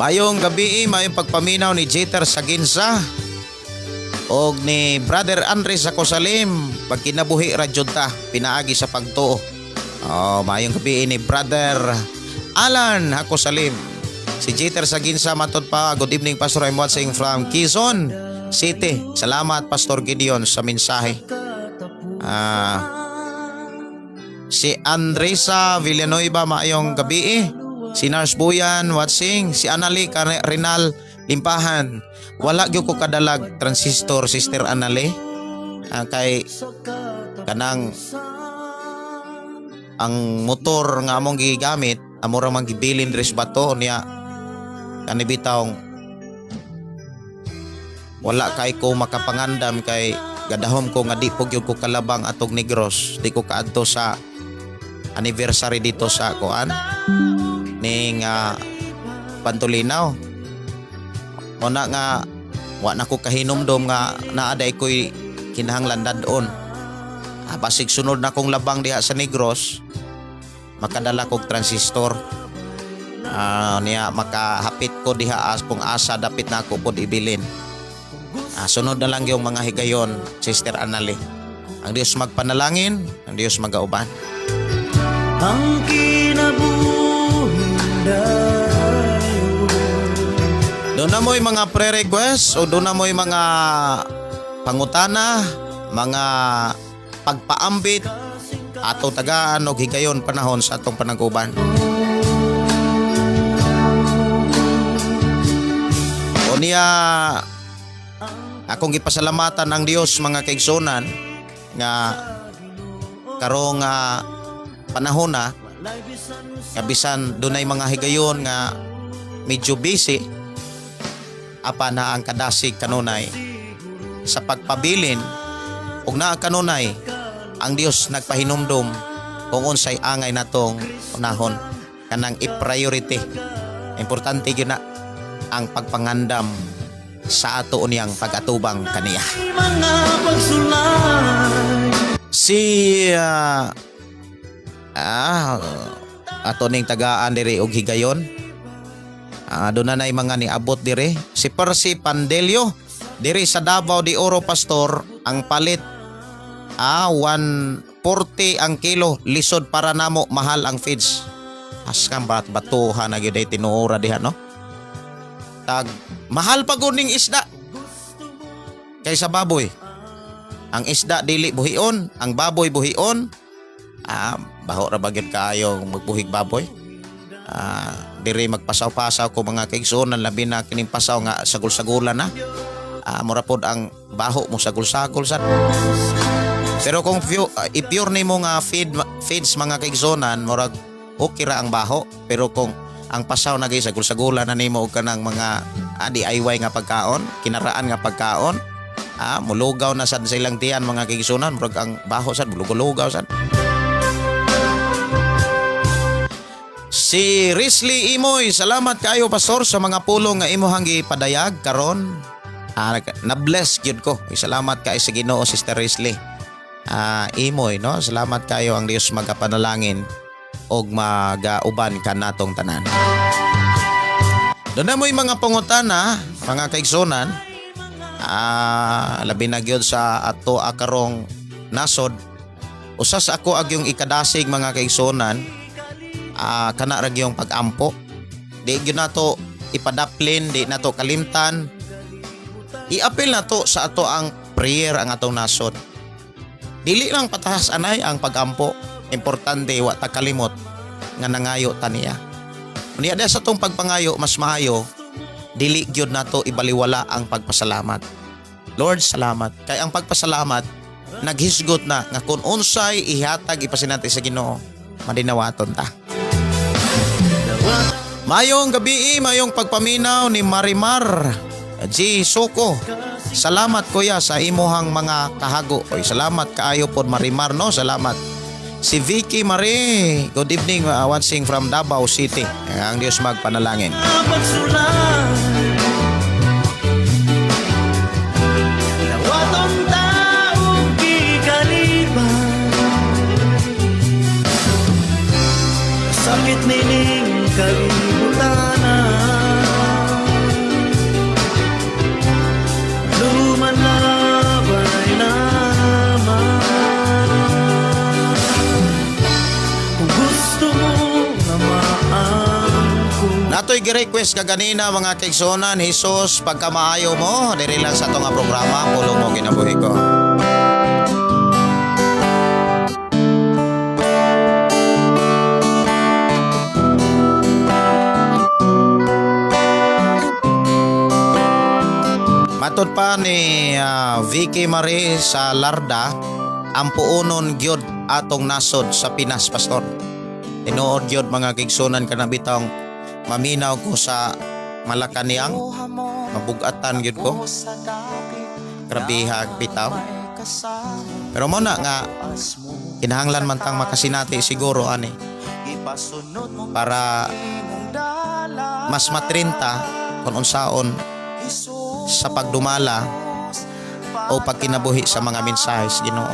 Mayong gabi, mayong pagpaminaw ni Jeter Saginsa og ni Brother Andres Acosalim, pagkinabuhi ra jud ta pinaagi sa pagtuo. Oh, mayong gabi ni Brother Alan Acosalim. Si Jeter Saginsa matod pa, "Good evening, Pastor, I'm watching from Quezon City. Salamat, Pastor Gideon, sa mensahe." Si Andresa Villanueva, maayong gabi. Si Nars Buyan watching, si Anali Rinal Limpahan. Wala gyud ko kadalag transistor, Sister Anali. Kay kanang ang motor nga among gigamit amo ra man gibilin diri sa bato niya, kani bitawng wala kay ko makapangandam kay gadahom ko nga di po gyud ko kalabang atog Negros, di ko kaadto sa anniversary dito sa kuan ning Pantulinaw. Mo na nga wa na ko kahinumdom nga naa day ko'y kinahanglan dad-on. Basig sunod na kong labang diha sa Negros makadala kog transistor. Niya makahapit ko diha as kung asa dapit na ako pod ibilin. Sunod na lang yung mga higayon, Sister Anali. Ang Dios magpanalangin, ang Dios magauban. Ang kinabuhi dayon. Doon na mo'y mga pre-request o doon na mo'y mga pangutana, mga pagpaambit, ato tagaan og higayon panahon sa atong panag-uban. O niya, akong gipasalamatan ang Dios, mga kaigsunan, nga karong panahon na nga bisan dunay mga higayon nga medyo busy, apa na ang kadasig kanunay sa pagpabilin ug naa kanunay ang Dios nagpahinumdum kung unsay angay natong unahon, kanang i-priority. Importante gyud na ang pagpangandam sa ato niyang pag-atubang kaniya. Mga pagsulay. Si ato ning tagaan diri og higayon. Doon na nay mga niabot dire. Si Percy Pandelio diri sa Davao de Oro, "Pastor, ang palit 140 ang kilo, lisod para namo, mahal ang feeds." Askam bat batuhan na gyud ay tinuora diha, no? Tag mahal pa gud ning isda kaysa baboy. Ang isda dili buhion, ang baboy buhion. Baho ra ba gyud kaayo magbuhig baboy? Diri magpasaw-pasaw ko, mga kaigsuonan, labi na kining pasaw nga sagol-sagulan na. Mura pod ang baho mo, sagol-sagol sad. Pero kung i-pure nimo nga feeds, mga kaigsuonan, murag okay ra ang baho. Pero kung ang pasaw na gay sagol-sagulan na nimo og kanang mga DIY nga pagkaon, kinaraan nga pagkaon, mulugaw na sad sa ilang tiyan, mga kaigsuonan, murag ang baho sad mulugaw-lugaw sad. Si Risley Imoy, "Salamat kaayo, Pastor, sa mga pulong nga imuhang gipadayag karon. Na-bless gyud ko." Uy, salamat kaayo sa Ginoo, Sister Risley. Imoy, no? Salamat kayo, ang Dios magapanalangin og magauban kanatong tanan. Doon na mo'y mga pangutana, mga kaigsunan. Labi na gyud sa ato akarong nasod. Usa sa ako agyong ikadasig, mga kaigsunan, kana ra gyung pag-ampo. Di gyud nato ipadaplin, di nato kalimtan. I-apil nato sa ato ang prayer ang atong nasod. Dili lang patahas anay ang pag-ampo. Importante wa ta kalimot nga nangayo ta niya. Unya sa atong pagpangayo, mas maayo dili gyud nato ibaliwala ang pagpasalamat. Lord, salamat. Kay ang pagpasalamat naghisgot na nga kung unsay ihatag ipasinati sa Ginoo, madinawaton ta. Mayong gabi, mayong pagpaminaw ni Marimar G. Soko. "Salamat, kuya, sa imuhang mga kahago." Oy, salamat kaayo pod, Marimar, no? Salamat. Si Vicky Marie, good evening, watching from Davao City. Ang Diyos magpanalangin. Pagsulay Dawaton taong gikaliban Sakit nining kalibutanan Lumalabay naman. Kung gusto mo na maangko. Natoy gi-request kaganina, mga kaigsuonan, "Jesus Pagkamaayo Mo", diri lang sa ato nga programa, Pulong Mo Kinabuhi Ko. Matod pa ni Vicky Marie sa Larda, ang puonon gyud atong nasod sa Pinas, Pastor. Tinuod gyud, mga kaigsuonan, kana bitawng maminaw ko sa Malacanang, mabugatan gyud ko. Grabeha bitaw. Pero mo na nga kinahanglan man tang makasinati siguro ani para mas matrinta kung unsaon sa pagdumala o pagkinabuhi sa mga mensahe sa Ginoo.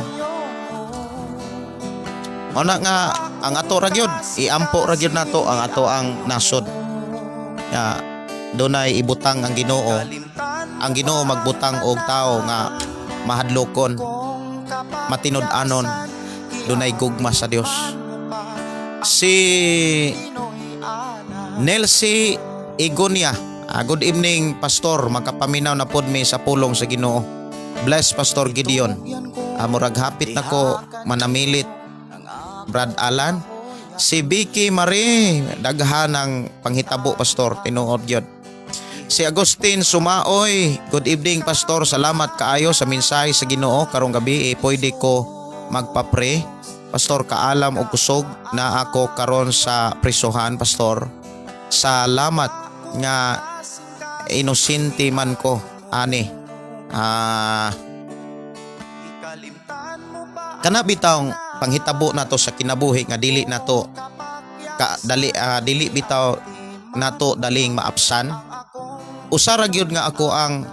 Mao na nga ang ato ra gyud, iampo ra gyud nato ang ato ang nasod. Nga dunay ibutang ang Ginoo. Ang Ginoo magbutang og tao nga mahadlokon, matinud-anon, dunay gugma sa Dios. Si Nelsie Igonia. Good evening, Pastor. Makapaminaw na pod mi sa pulong sa Ginoo. Bless, Pastor Gideon. Murag hapit na ko manamilit, Brad Alan. Si Vicky Marie, daghan ang panghitabo, Pastor, tinuod gyud. Si Agustin Sumaoy, good evening, Pastor. Salamat kaayo sa mensahe sa Ginoo karong gabi. Eh, pwede ko magpa-pray. Pastor, kaalam og kusog na ako karon sa prisuhan, Pastor. Salamat nga inosente man ko ani. Kana bitawng panghitabo nato sa kinabuhi nga dili nato ka dali dili bitaw nato daling maapsan. Usa ra gyud nga ako ang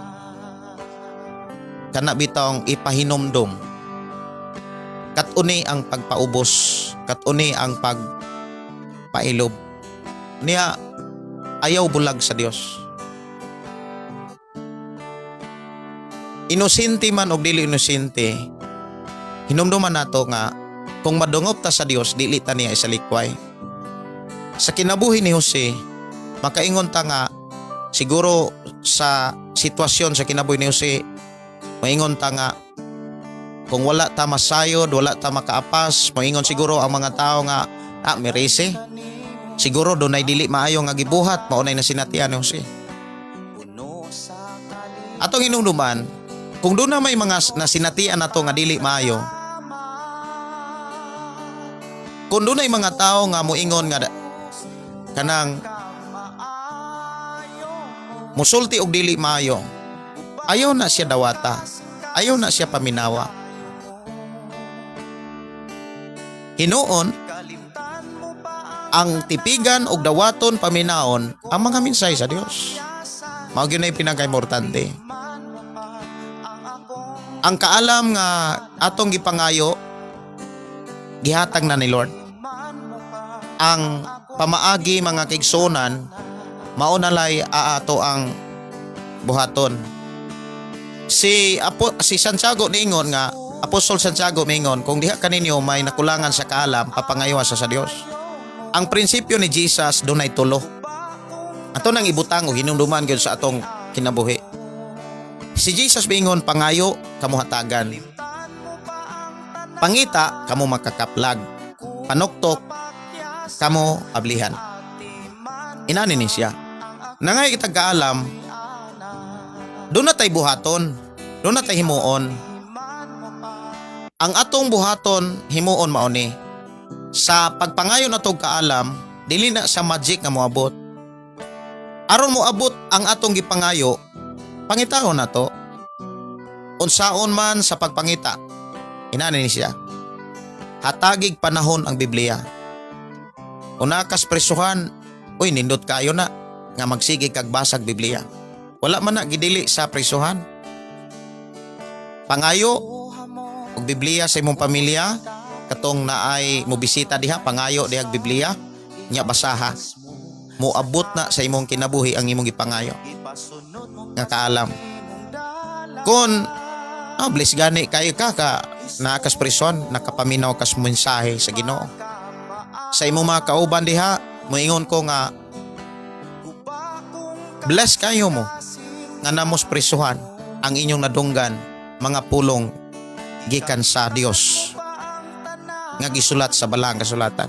kana bitawng ipahinomdom, kat-uni ang pagpaubos, kat-uni ang pagpailob niya. Ayaw bulag sa Dios. Inosente man og dili inosente, hinumduman nato nga kung madungop ta sa Dios, dili ta niya isalikway. Sa kinabuhi ni Jose, makaingon ta nga siguro sa sitwasyon sa kinabuhi ni Jose, maingon ta nga kung wala ta masayod, wala ta makaapas, maingon siguro ang mga tao nga merese. Siguro dunay dili maayo nga gibuhat, mao nay nasinatian ni Jose. Atong hinumduman, kung doon na may mga nasinatian nato nga dili maayo, kung doon ay mga tao nga moingon nga kanang musulti og dili maayo, ayaw na siya dawata, ayaw na siya paminawa. Hinuon ang tipigan og dawaton, paminaon ang mga mensahe sa Dios. Mao gyud na yung pinaka-importante. Ang kaalam nga atong gipangayo, gihatag na ni Lord. Ang pamaagi, mga kaigsuonan, mao na lay aato ang buhaton. Si Santiago niingon nga, Apostol Santiago miingon, kung diha kaninyo may nakulangan sa kaalam, papangayuha sa Dios. Ang prinsipyo ni Jesus dunay tulo. Ato nang ibutang og hinumduman gyud sa atong kinabuhi. Si Jesus miingon, pangayo, kamo hatagan. Pangita, kamo makakaplag. Panuktok, kamo ablihan. Inani ni siya. Nangay kitag kaalam, doon na tay buhaton, doon na tay himuon. Ang atong buhaton, himuon mao ni. Sa pagpangayo na tog kaalam, dili na sa magic nga moabot. Aron moabot ang atong gipangayo, pangitaon na to. Unsaon man sa pagpangita, inani ni siya. Hatagig panahon ang Biblia. Una kas presuhan, uy, nindot kayo na nga magsige kag basag Biblia. Wala man na gidili sa presuhan. Pangayo og Biblia sa imong pamilya, katong naay mobisita diha, pangayo dihag Biblia, nya basaha. Moabot na sa imong kinabuhi ang imong gipangayo. Nga kaalam. Kung bless gani kayo ka ka naa kas prison, nakapaminaw kas mensahe sa Ginoo. Sa imong mga kauban diha, moingon ko nga bless kayo mo nga namos prisuhan ang inyong nadunggan mga pulong gikan sa Dios nga gisulat sa balaang kasulatan.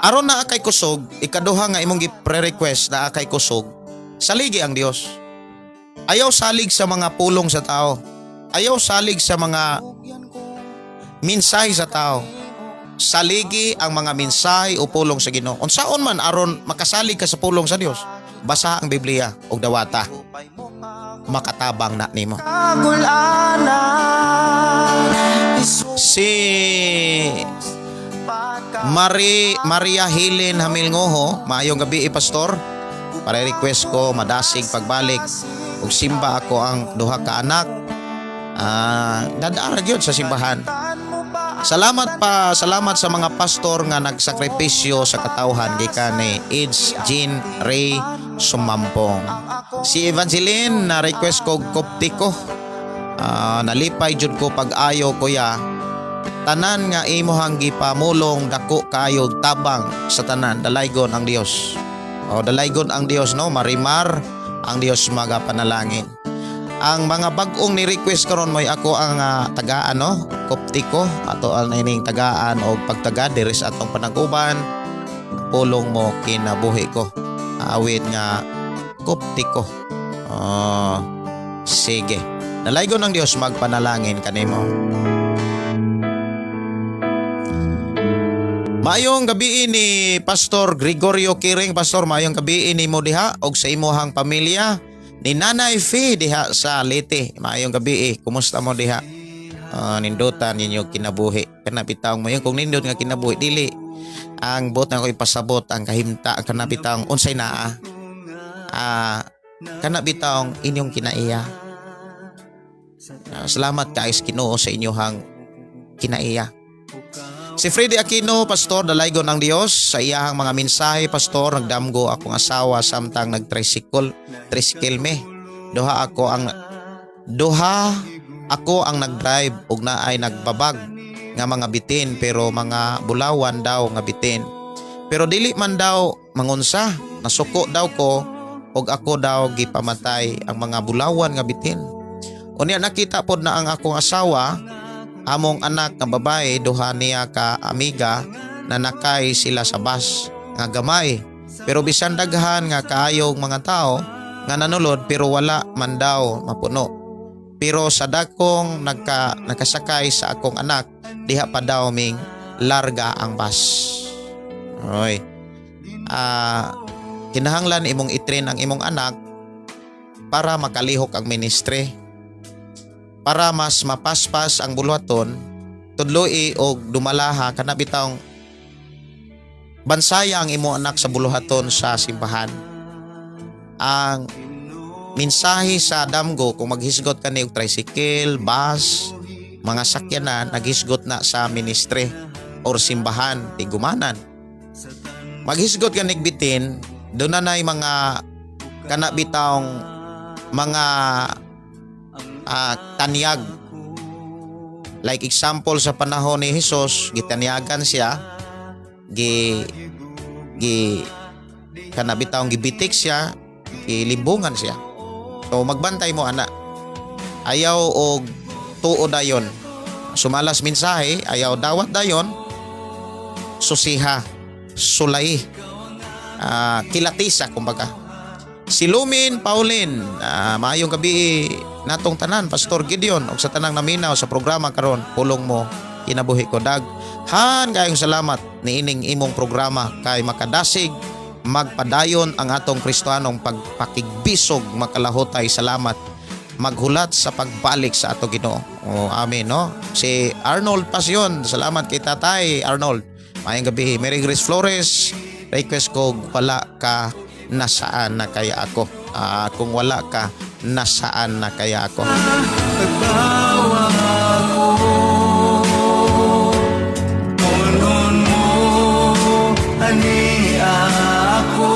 Aron naa kay kusog, ikaduha nga imong gi-pre-request naa kay kusog, saligi ang Dios. Ayaw salig sa mga pulong sa tao. Ayaw salig sa mga mensahe sa tao. Saligi ang mga mensahe o pulong sa Ginoo. Unsaon man aron makasalig ka sa pulong sa Dios, basa ang Biblia ug dawata. Makatabang na nimo. Si Maria Helen Hamilngoho, maayong gabi, pastor. Para request ko madasig pagbalik ug simba ako ang duha ka anak. Dadaan ra gyud sa simbahan. Salamat sa mga pastor nga nagsakripisyo sa katawhan gikan ni Eds Jean Ray Sumampong. Si Evangeline na request ko koptiko. Nalipay jud ko pag-ayo, kuya. Tanan nga imuhang gipamulong dako kaayo tabang sa tanan. Dalaygon ang Dios. O dalaygon ang Dios, no, marimar ang Dios magapanalangin. Ang mga bag-ong ni request karon mo'y ako ang tagaan, no, koptiko ato ang ining tagaan og pagtaga diri sa atong panag-uban, "Pulong Mo Kinabuhi Ko," awit nga koptiko. Oh, sige. Dalaygon ang Dios magpanalangin kanimo. Maayong gabi ni Pastor Gregorio Kiring. Pastor, maayong gabi nimo diha og sa imuhang pamilya ni Nanay Fe diha sa Leyte. Maayong gabi. Kumusta mo diha? Nindutan ninyo kinabuhi. Kana bitawng mo kung nindot nga kinabuhi dili ang bot na ko ipasabot ang kahimta ang kana bitawng unsay naa. Kana bitawng inyong kinaiya. Salamat kay Ginoo sa inyong kinaiya. Si Freddy Aquino, Pastor, dalaygon ang Dios sa iyahang mga mensahe, Pastor, nagdamgo akong asawa samtang nagtricycle, tricycle me. Duha ako ang nagdrive ug naay nagbabag nga mga bitin pero mga bulawan daw nga bitin. Pero dili man daw mangunsa, nasuko daw ko ug ako daw gipamatay ang mga bulawan nga bitin. Unya nakita pod na ang akong asawa, among anak nga babae, duha niya ka amiga na nakay sila sa bus nga gamay. Pero bisan daghan nga kaayong mga tao nga nanulod pero wala man daw mapuno. Pero sa dakong nakasakay sa akong anak, diha pa daw ming larga ang bus. Oy. Kinahanglan imong i-train ang imong anak para makalihok ang ministry, para mas mapaspas ang buluhaton, tudloi og dumalaha kana bitawng bansaya ang imo anak sa buluhaton sa simbahan. Ang mensahe sa damgo, kung maghisgot ka ni og tricycle, bus, mga sakyanan, naghisgot na sa ministry or simbahan, tigumanan. Maghisgot ka nigbitin, doon na na'y mga kana bitawng mga tanyag. Like example, sa panahon ni Jesus, gitanyagan siya, gi gi kana bitawng gibitik siya, gilimbungan siya. So magbantay mo ana. Ayaw og tuo dayon. Sumalas mensahe, ayaw dawat dayon. Susiha, sulay, kilatisa kumbaga. Si Lumin Paulin, maayong gabi natong tanan, Pastor Gideon, ug sa tanang naminaw sa programa karon, "Pulong Mo Kinabuhi Ko." Daghan kayong salamat niining imong programa kay makadasig magpadayon ang atong Kristohanong pagpakigbisog makalahutay. Salamat. Maghulat sa pagbalik sa ato Ginoo. Oh, amen, no? Si Arnold Pasyon, salamat kay Tatay Arnold. Maayong gabi. Mary Grace Flores, request ko, "Wala ka, nasaan na kaya ako?" Ah, kung wala ka, nasaan na kaya ako? Pagbawa ko, Punon mo ani ako.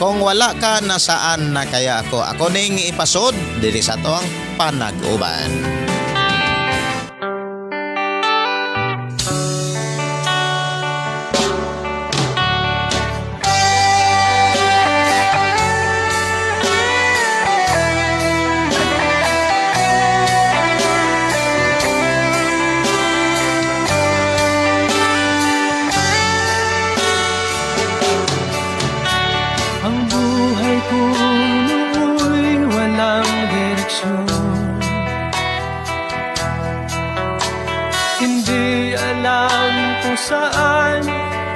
Kung wala ka, nasaan na kaya ako? Ako ning ipasod diri sa ato ang Panag-uban. Ang buhay ko noo'y walang direksyon. Hindi alam kung saan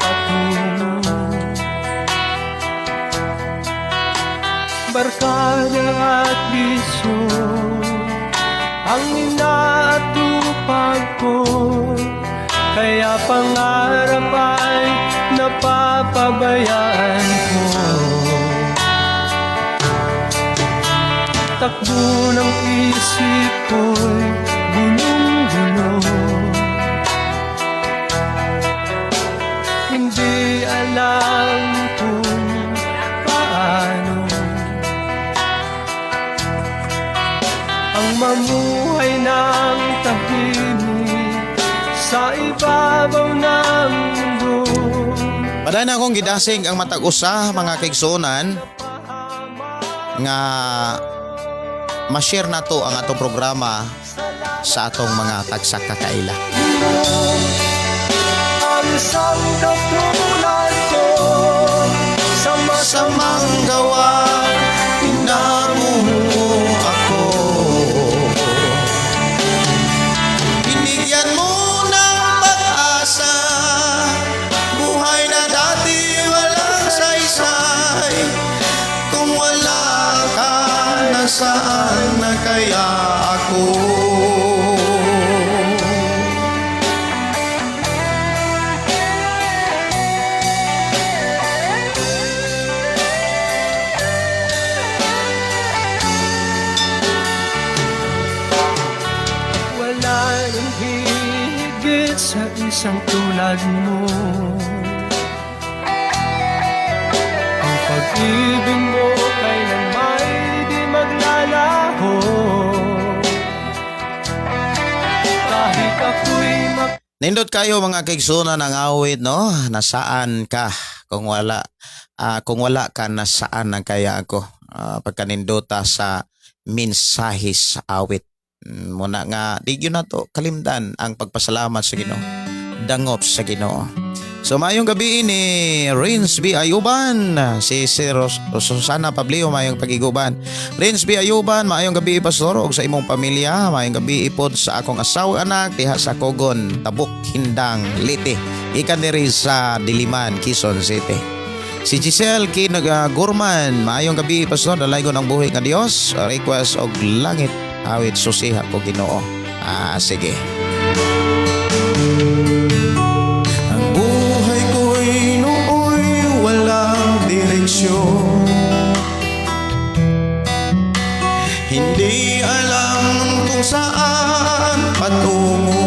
patungo. Barkada at bisyo ang inaatupag ko, kaya pangarap ay napapabayaan ko. Takbo ng isip ko'y gulong-gulo. Hindi alam kung paano ang mamuhay ng tahimik sa ibabaw ng mundo. Padayon akong gidasig ang matag usa, mga kaigsuonan, nga ma-share nato ang atong programa sa atong mga tagsa kakaila. Ang isang katulad ko sa Masamang gawa, tinago mo ako. Binigyan mo ng pag-asa, buhay na dati walang saysay. Kung wala ka, nasaan na kaya ako? Wala nang hihigit sa isang tulad mo. Ang pag-ibig mo kailanma'y di maglalaho. Kahit ako'y Nindot kayo, mga kaigsuonan, ang awit, no? Nasaan ka kung wala ka, nasaan na kaya ako? Pagkanindota sa mensahe sa awit. Muna nga di gyud nato kalimdan ang pagpasalamat sa Ginoo. Dangop sa Ginoo. So maayong gabi ni Rins B. Ayuban, si Sir Susana Pablio, maayong pagiguban. Rins B. Ayuban, maayong gabi, pastor, ug sa imong pamilya, maayong gabi ipod sa akong asawa, anak diha sa Kogon, Tabuk, Hindang, Leyte. Ikan diri sa Diliman, Quezon City. Si Giselle K. Gurman, maayong gabi, pastor, dalaygon ang buhi nga Dios, request og "Langit", awit "Susiha ko Ginoo". Ah, sige. Ang buhay ko'y noo'y walang direksyon. Hindi alam kung saan patungo.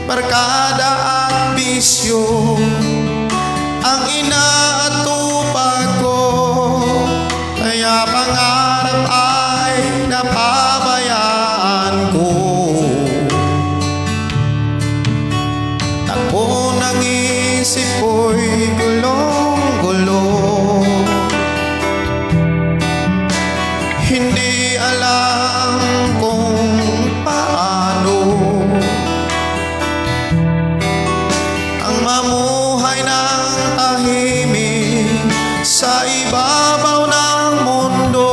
Barkada at bisyo ang inaatupag ko, kaya pangarap ay napabayaan ko. Takbo ng isip ko'y gulong-gulo. Hindi alam kung paano ang mamuhay ng tahimik sa ibabaw ng mundo.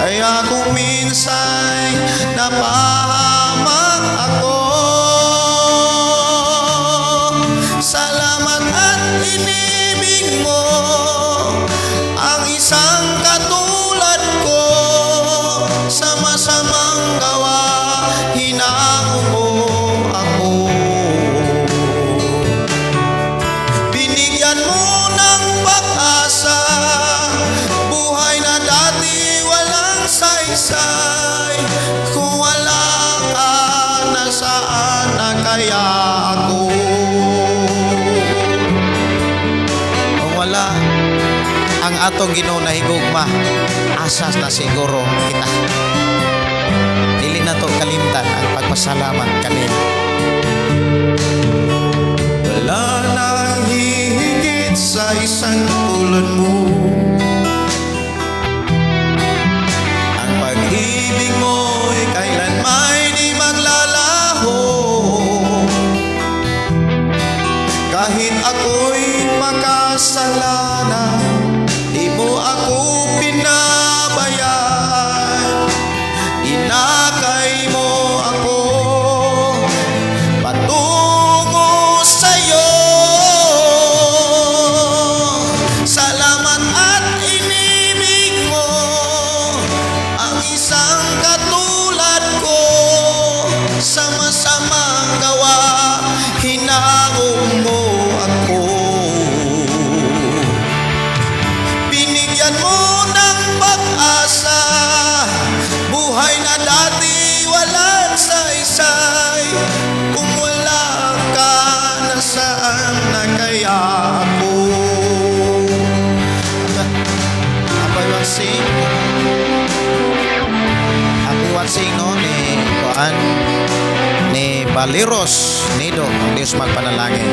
Kaya kung minsan napahamak saysay. Kung wala ka, nasaan na kaya ako? Kung wala ang atong Ginoo na higugma, asas na siguro kita. Dili na to kalimtan ang pagpasalamat kaniya. Wala nang hihigit sa isang tulad mo. Ang pag-ibig mo'y kailanma'y di maglalaho. Kahit ako'y makasalanan, di mo ako pinabayaan. Inakay mo ako patungo sa'yo. Salamat at inibig mo ang isang katulad ko. Sa masamang gawa, hinango mo ako. Binigyan mo ng pag-asa, buhay na dati walang saysay. Kung wala ka, nasaan na kaya ako? Happy watching. Happy watching, no, ni Kuan, ni Baliros Nido. Ang Diyos magpanalangin.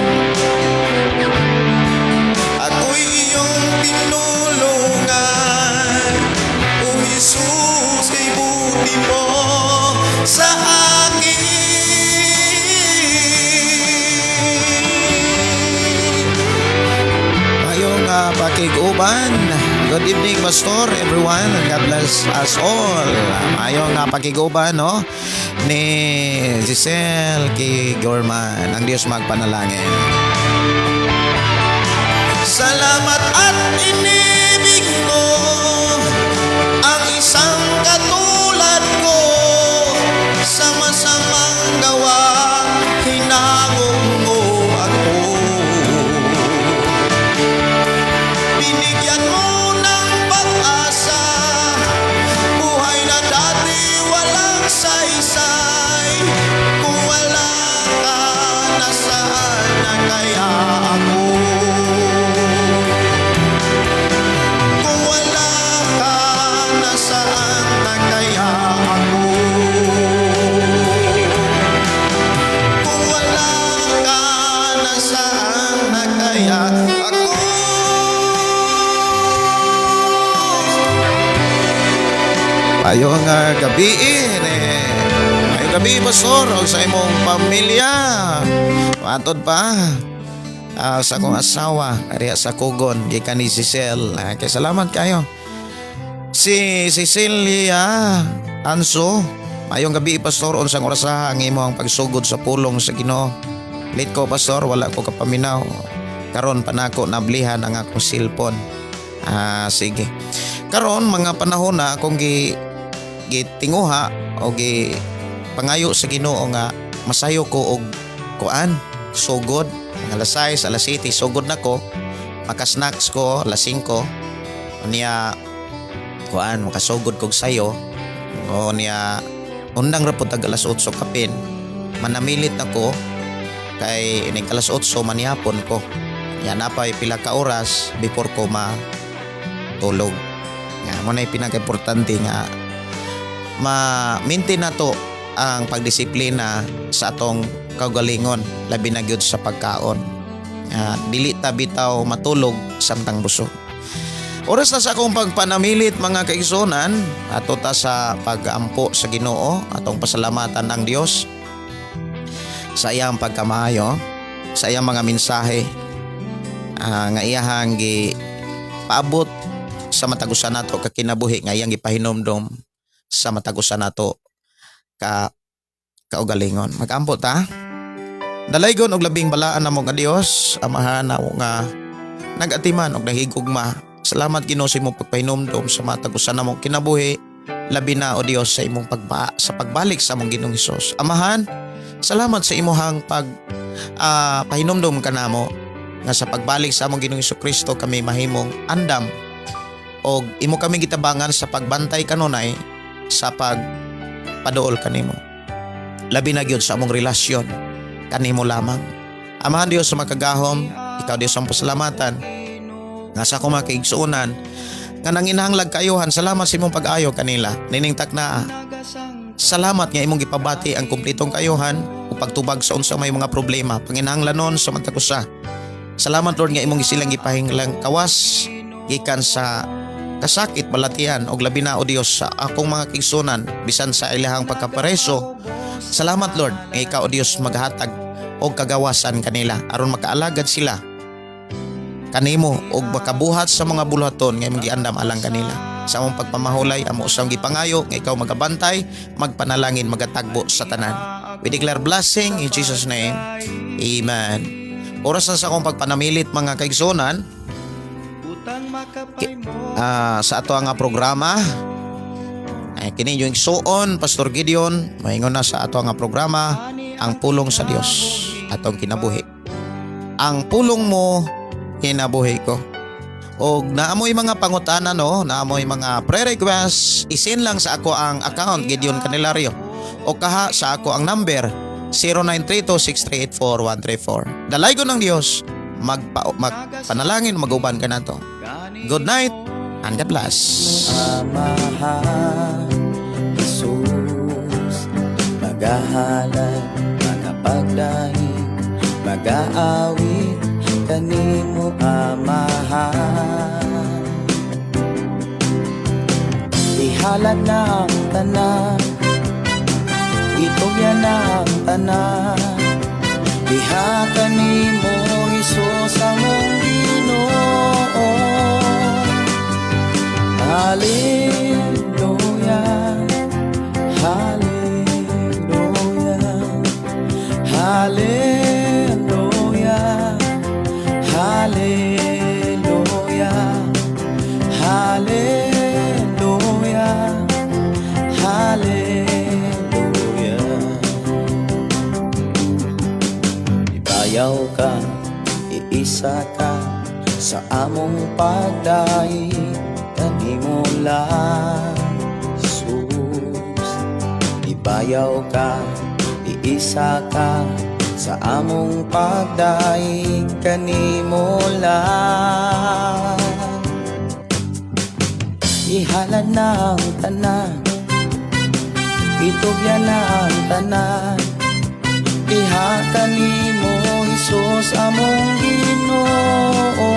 Ako'y iyong tinulungan, O Jesus, kay buti mo sa akin. Mayong pakig-uban. Good evening, Pastor, everyone. And God bless us all. Mayong pakig-uban, no? Ni Giselle K. Gorman. Ang Diyos magpanalangin. Salamat at inibig mo ang isang katulad ko. Sa masamang gawa, hinango mo ako. Binigyan mo ng pag-asa, buhay na dati walang saysay. Kung wala ka, nasaan na kaya ako? Kung wala ka, nasaan na kaya ako? Kung wala ka, nasaan na kaya ako? Ayong gabi eh. Ayong gabi, Pastor, o sa imong pamilya. Matod pa sa akong asawa, ariya sa Kugon, gikan ni Cecil. Kay salamat kayo. Si Cecilia Anso, mayong gabi, Pastor, unsang orasa ang imo ang pagsugod sa pulong sa Ginoo? Late ko, Pastor, wala ko kapaminaw. Karon panako nablihan ang akong cellphone. Sige. Karon mga panahon na akong gitinguha o gi pangayo sa Ginoo nga masayo ko og kuan sugod mga alas 6, alas 7 sugod na ko, maka-snacks ko alas 5 niya, kuan makasugod kog sayo o niya undang ra pud tag alas 8 kapin manamilit ako kay inig alas 8 manihapon ko ya napay pila ka oras before ko matulog. Nga mo na pinaka-importante nga ma-maintain nato ang pagdisiplina sa atong kaugalingon, labi na gyud sa pagkaon. Dili ta bitaw matulog samtang busog. Oras na sa akong pagpanamilit, mga kaigsunan, ato ta sa pagampo sa Ginoo, atong pasalamatan ang Dios sa iyang pagkamaayo, sa iyang mga mensahe nga iyahang gi paabot sa matag usa nato ka kinabuhi, nga iyang gipahinomdom sa matag usa nato ka kaugalingon. Magampo ta. Dalaygon og labing balaan namo nga Dios, Amahan namo nga nagatiman og nahigugma. Salamat, Ginoo, sa imong pagpahinomdom sa matag usa namong kinabuhi, labi na, o Dios, sa imong pagba sa pagbalik sa among Ginoong Hesus. Amahan, salamat sa imuhang pag pahinomdom kanamo nga sa pagbalik sa among Ginoong Kristo kami mahimong andam og imo kami gitabangan sa pagbantay kanunay Sa pagpaduol kanimo. Labi na gyud sa among relasyon kanimo lamang. Amahan Dios sa makagahom, ikaw Dios ang pasalamatan nga sa akong mga kaigsuonan nga nanginahanglag kaayuhan, salamat sa imong pag-ayo kanila. Nining takna, salamat nga imong gipabati ang kumplitong kaayuhan ug pagtubag sa unsa may mga problema panginahanglanon sa matag usa. Salamat, Lord, nga imong silang gipahinglang kawas gikan sa kasakit, balatian, og labi na, o Dios, sa akong mga kaigsuonan bisan sa ilahang pagkapareso. Salamat, Lord, nga ikaw, o Dios, maghatag og kagawasan kanila aron makaalagad sila kanimo og makabuhat sa mga buluhaton nga imong giandam alang kanila. Sa among pagpamahulay, amo usang gipangayo nga ikaw magabantay, magpanalangin, magatagbo sa tanan. We declare blessing in Jesus' name. Amen. Oras na sa akong pagpanamilit, mga kaigsuonan, sa ato nga programa. Ay, kini yung igsuon, Pastor Gideon, maingon na sa ato nga programa, Ang Pulong sa Dios, atong kinabuhi. Ang pulong mo, kinabuhi ko. Og naamoy mga pangutana, no, naamoy mga pre-request, i-send lang sa ako ang account, Gideon Canelario, o kaha sa ako ang number 0932-638-4134. Dalaygon ng Dios, magpanalangin, maguban ka nato. Good night and God bless. Amahan, Jesus, magahalad, magapagdahig, magaawit kanimo, Amahan. Ihalad na ang tanan, itugyan na ang tanan, diha kanimo, Hesus, among Ginoo. Hallelujah, Hallelujah, Hallelujah, Hallelujah, Hallelujah, Hallelujah. Ibayaw ka, iisa ka sa among pagdaig kanimo lang, Jesus. Ibayaw ka, iisa ka sa among pagdaig kanimo lang. Ihalad na ang tanan, itugyan na ang tanan, diha kanimo, Hesus, among Ginoo.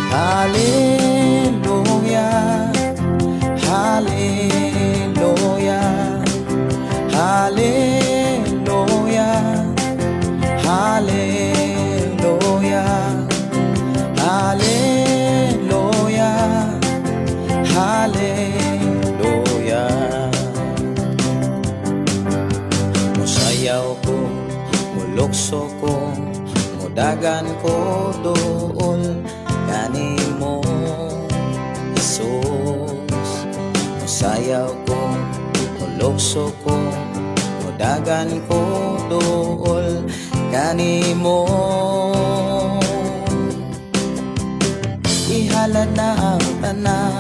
Hallelujah, Hallelujah, Hallelujah, Hallelujah, Hallelujah, Hallelujah. Musayaw ko, mulukso ko, mudagan ko duol kanimo, Jesus. Musayaw ko, mulukso ko, mudagan ko duol kanimo. Ihalad na ang tanan.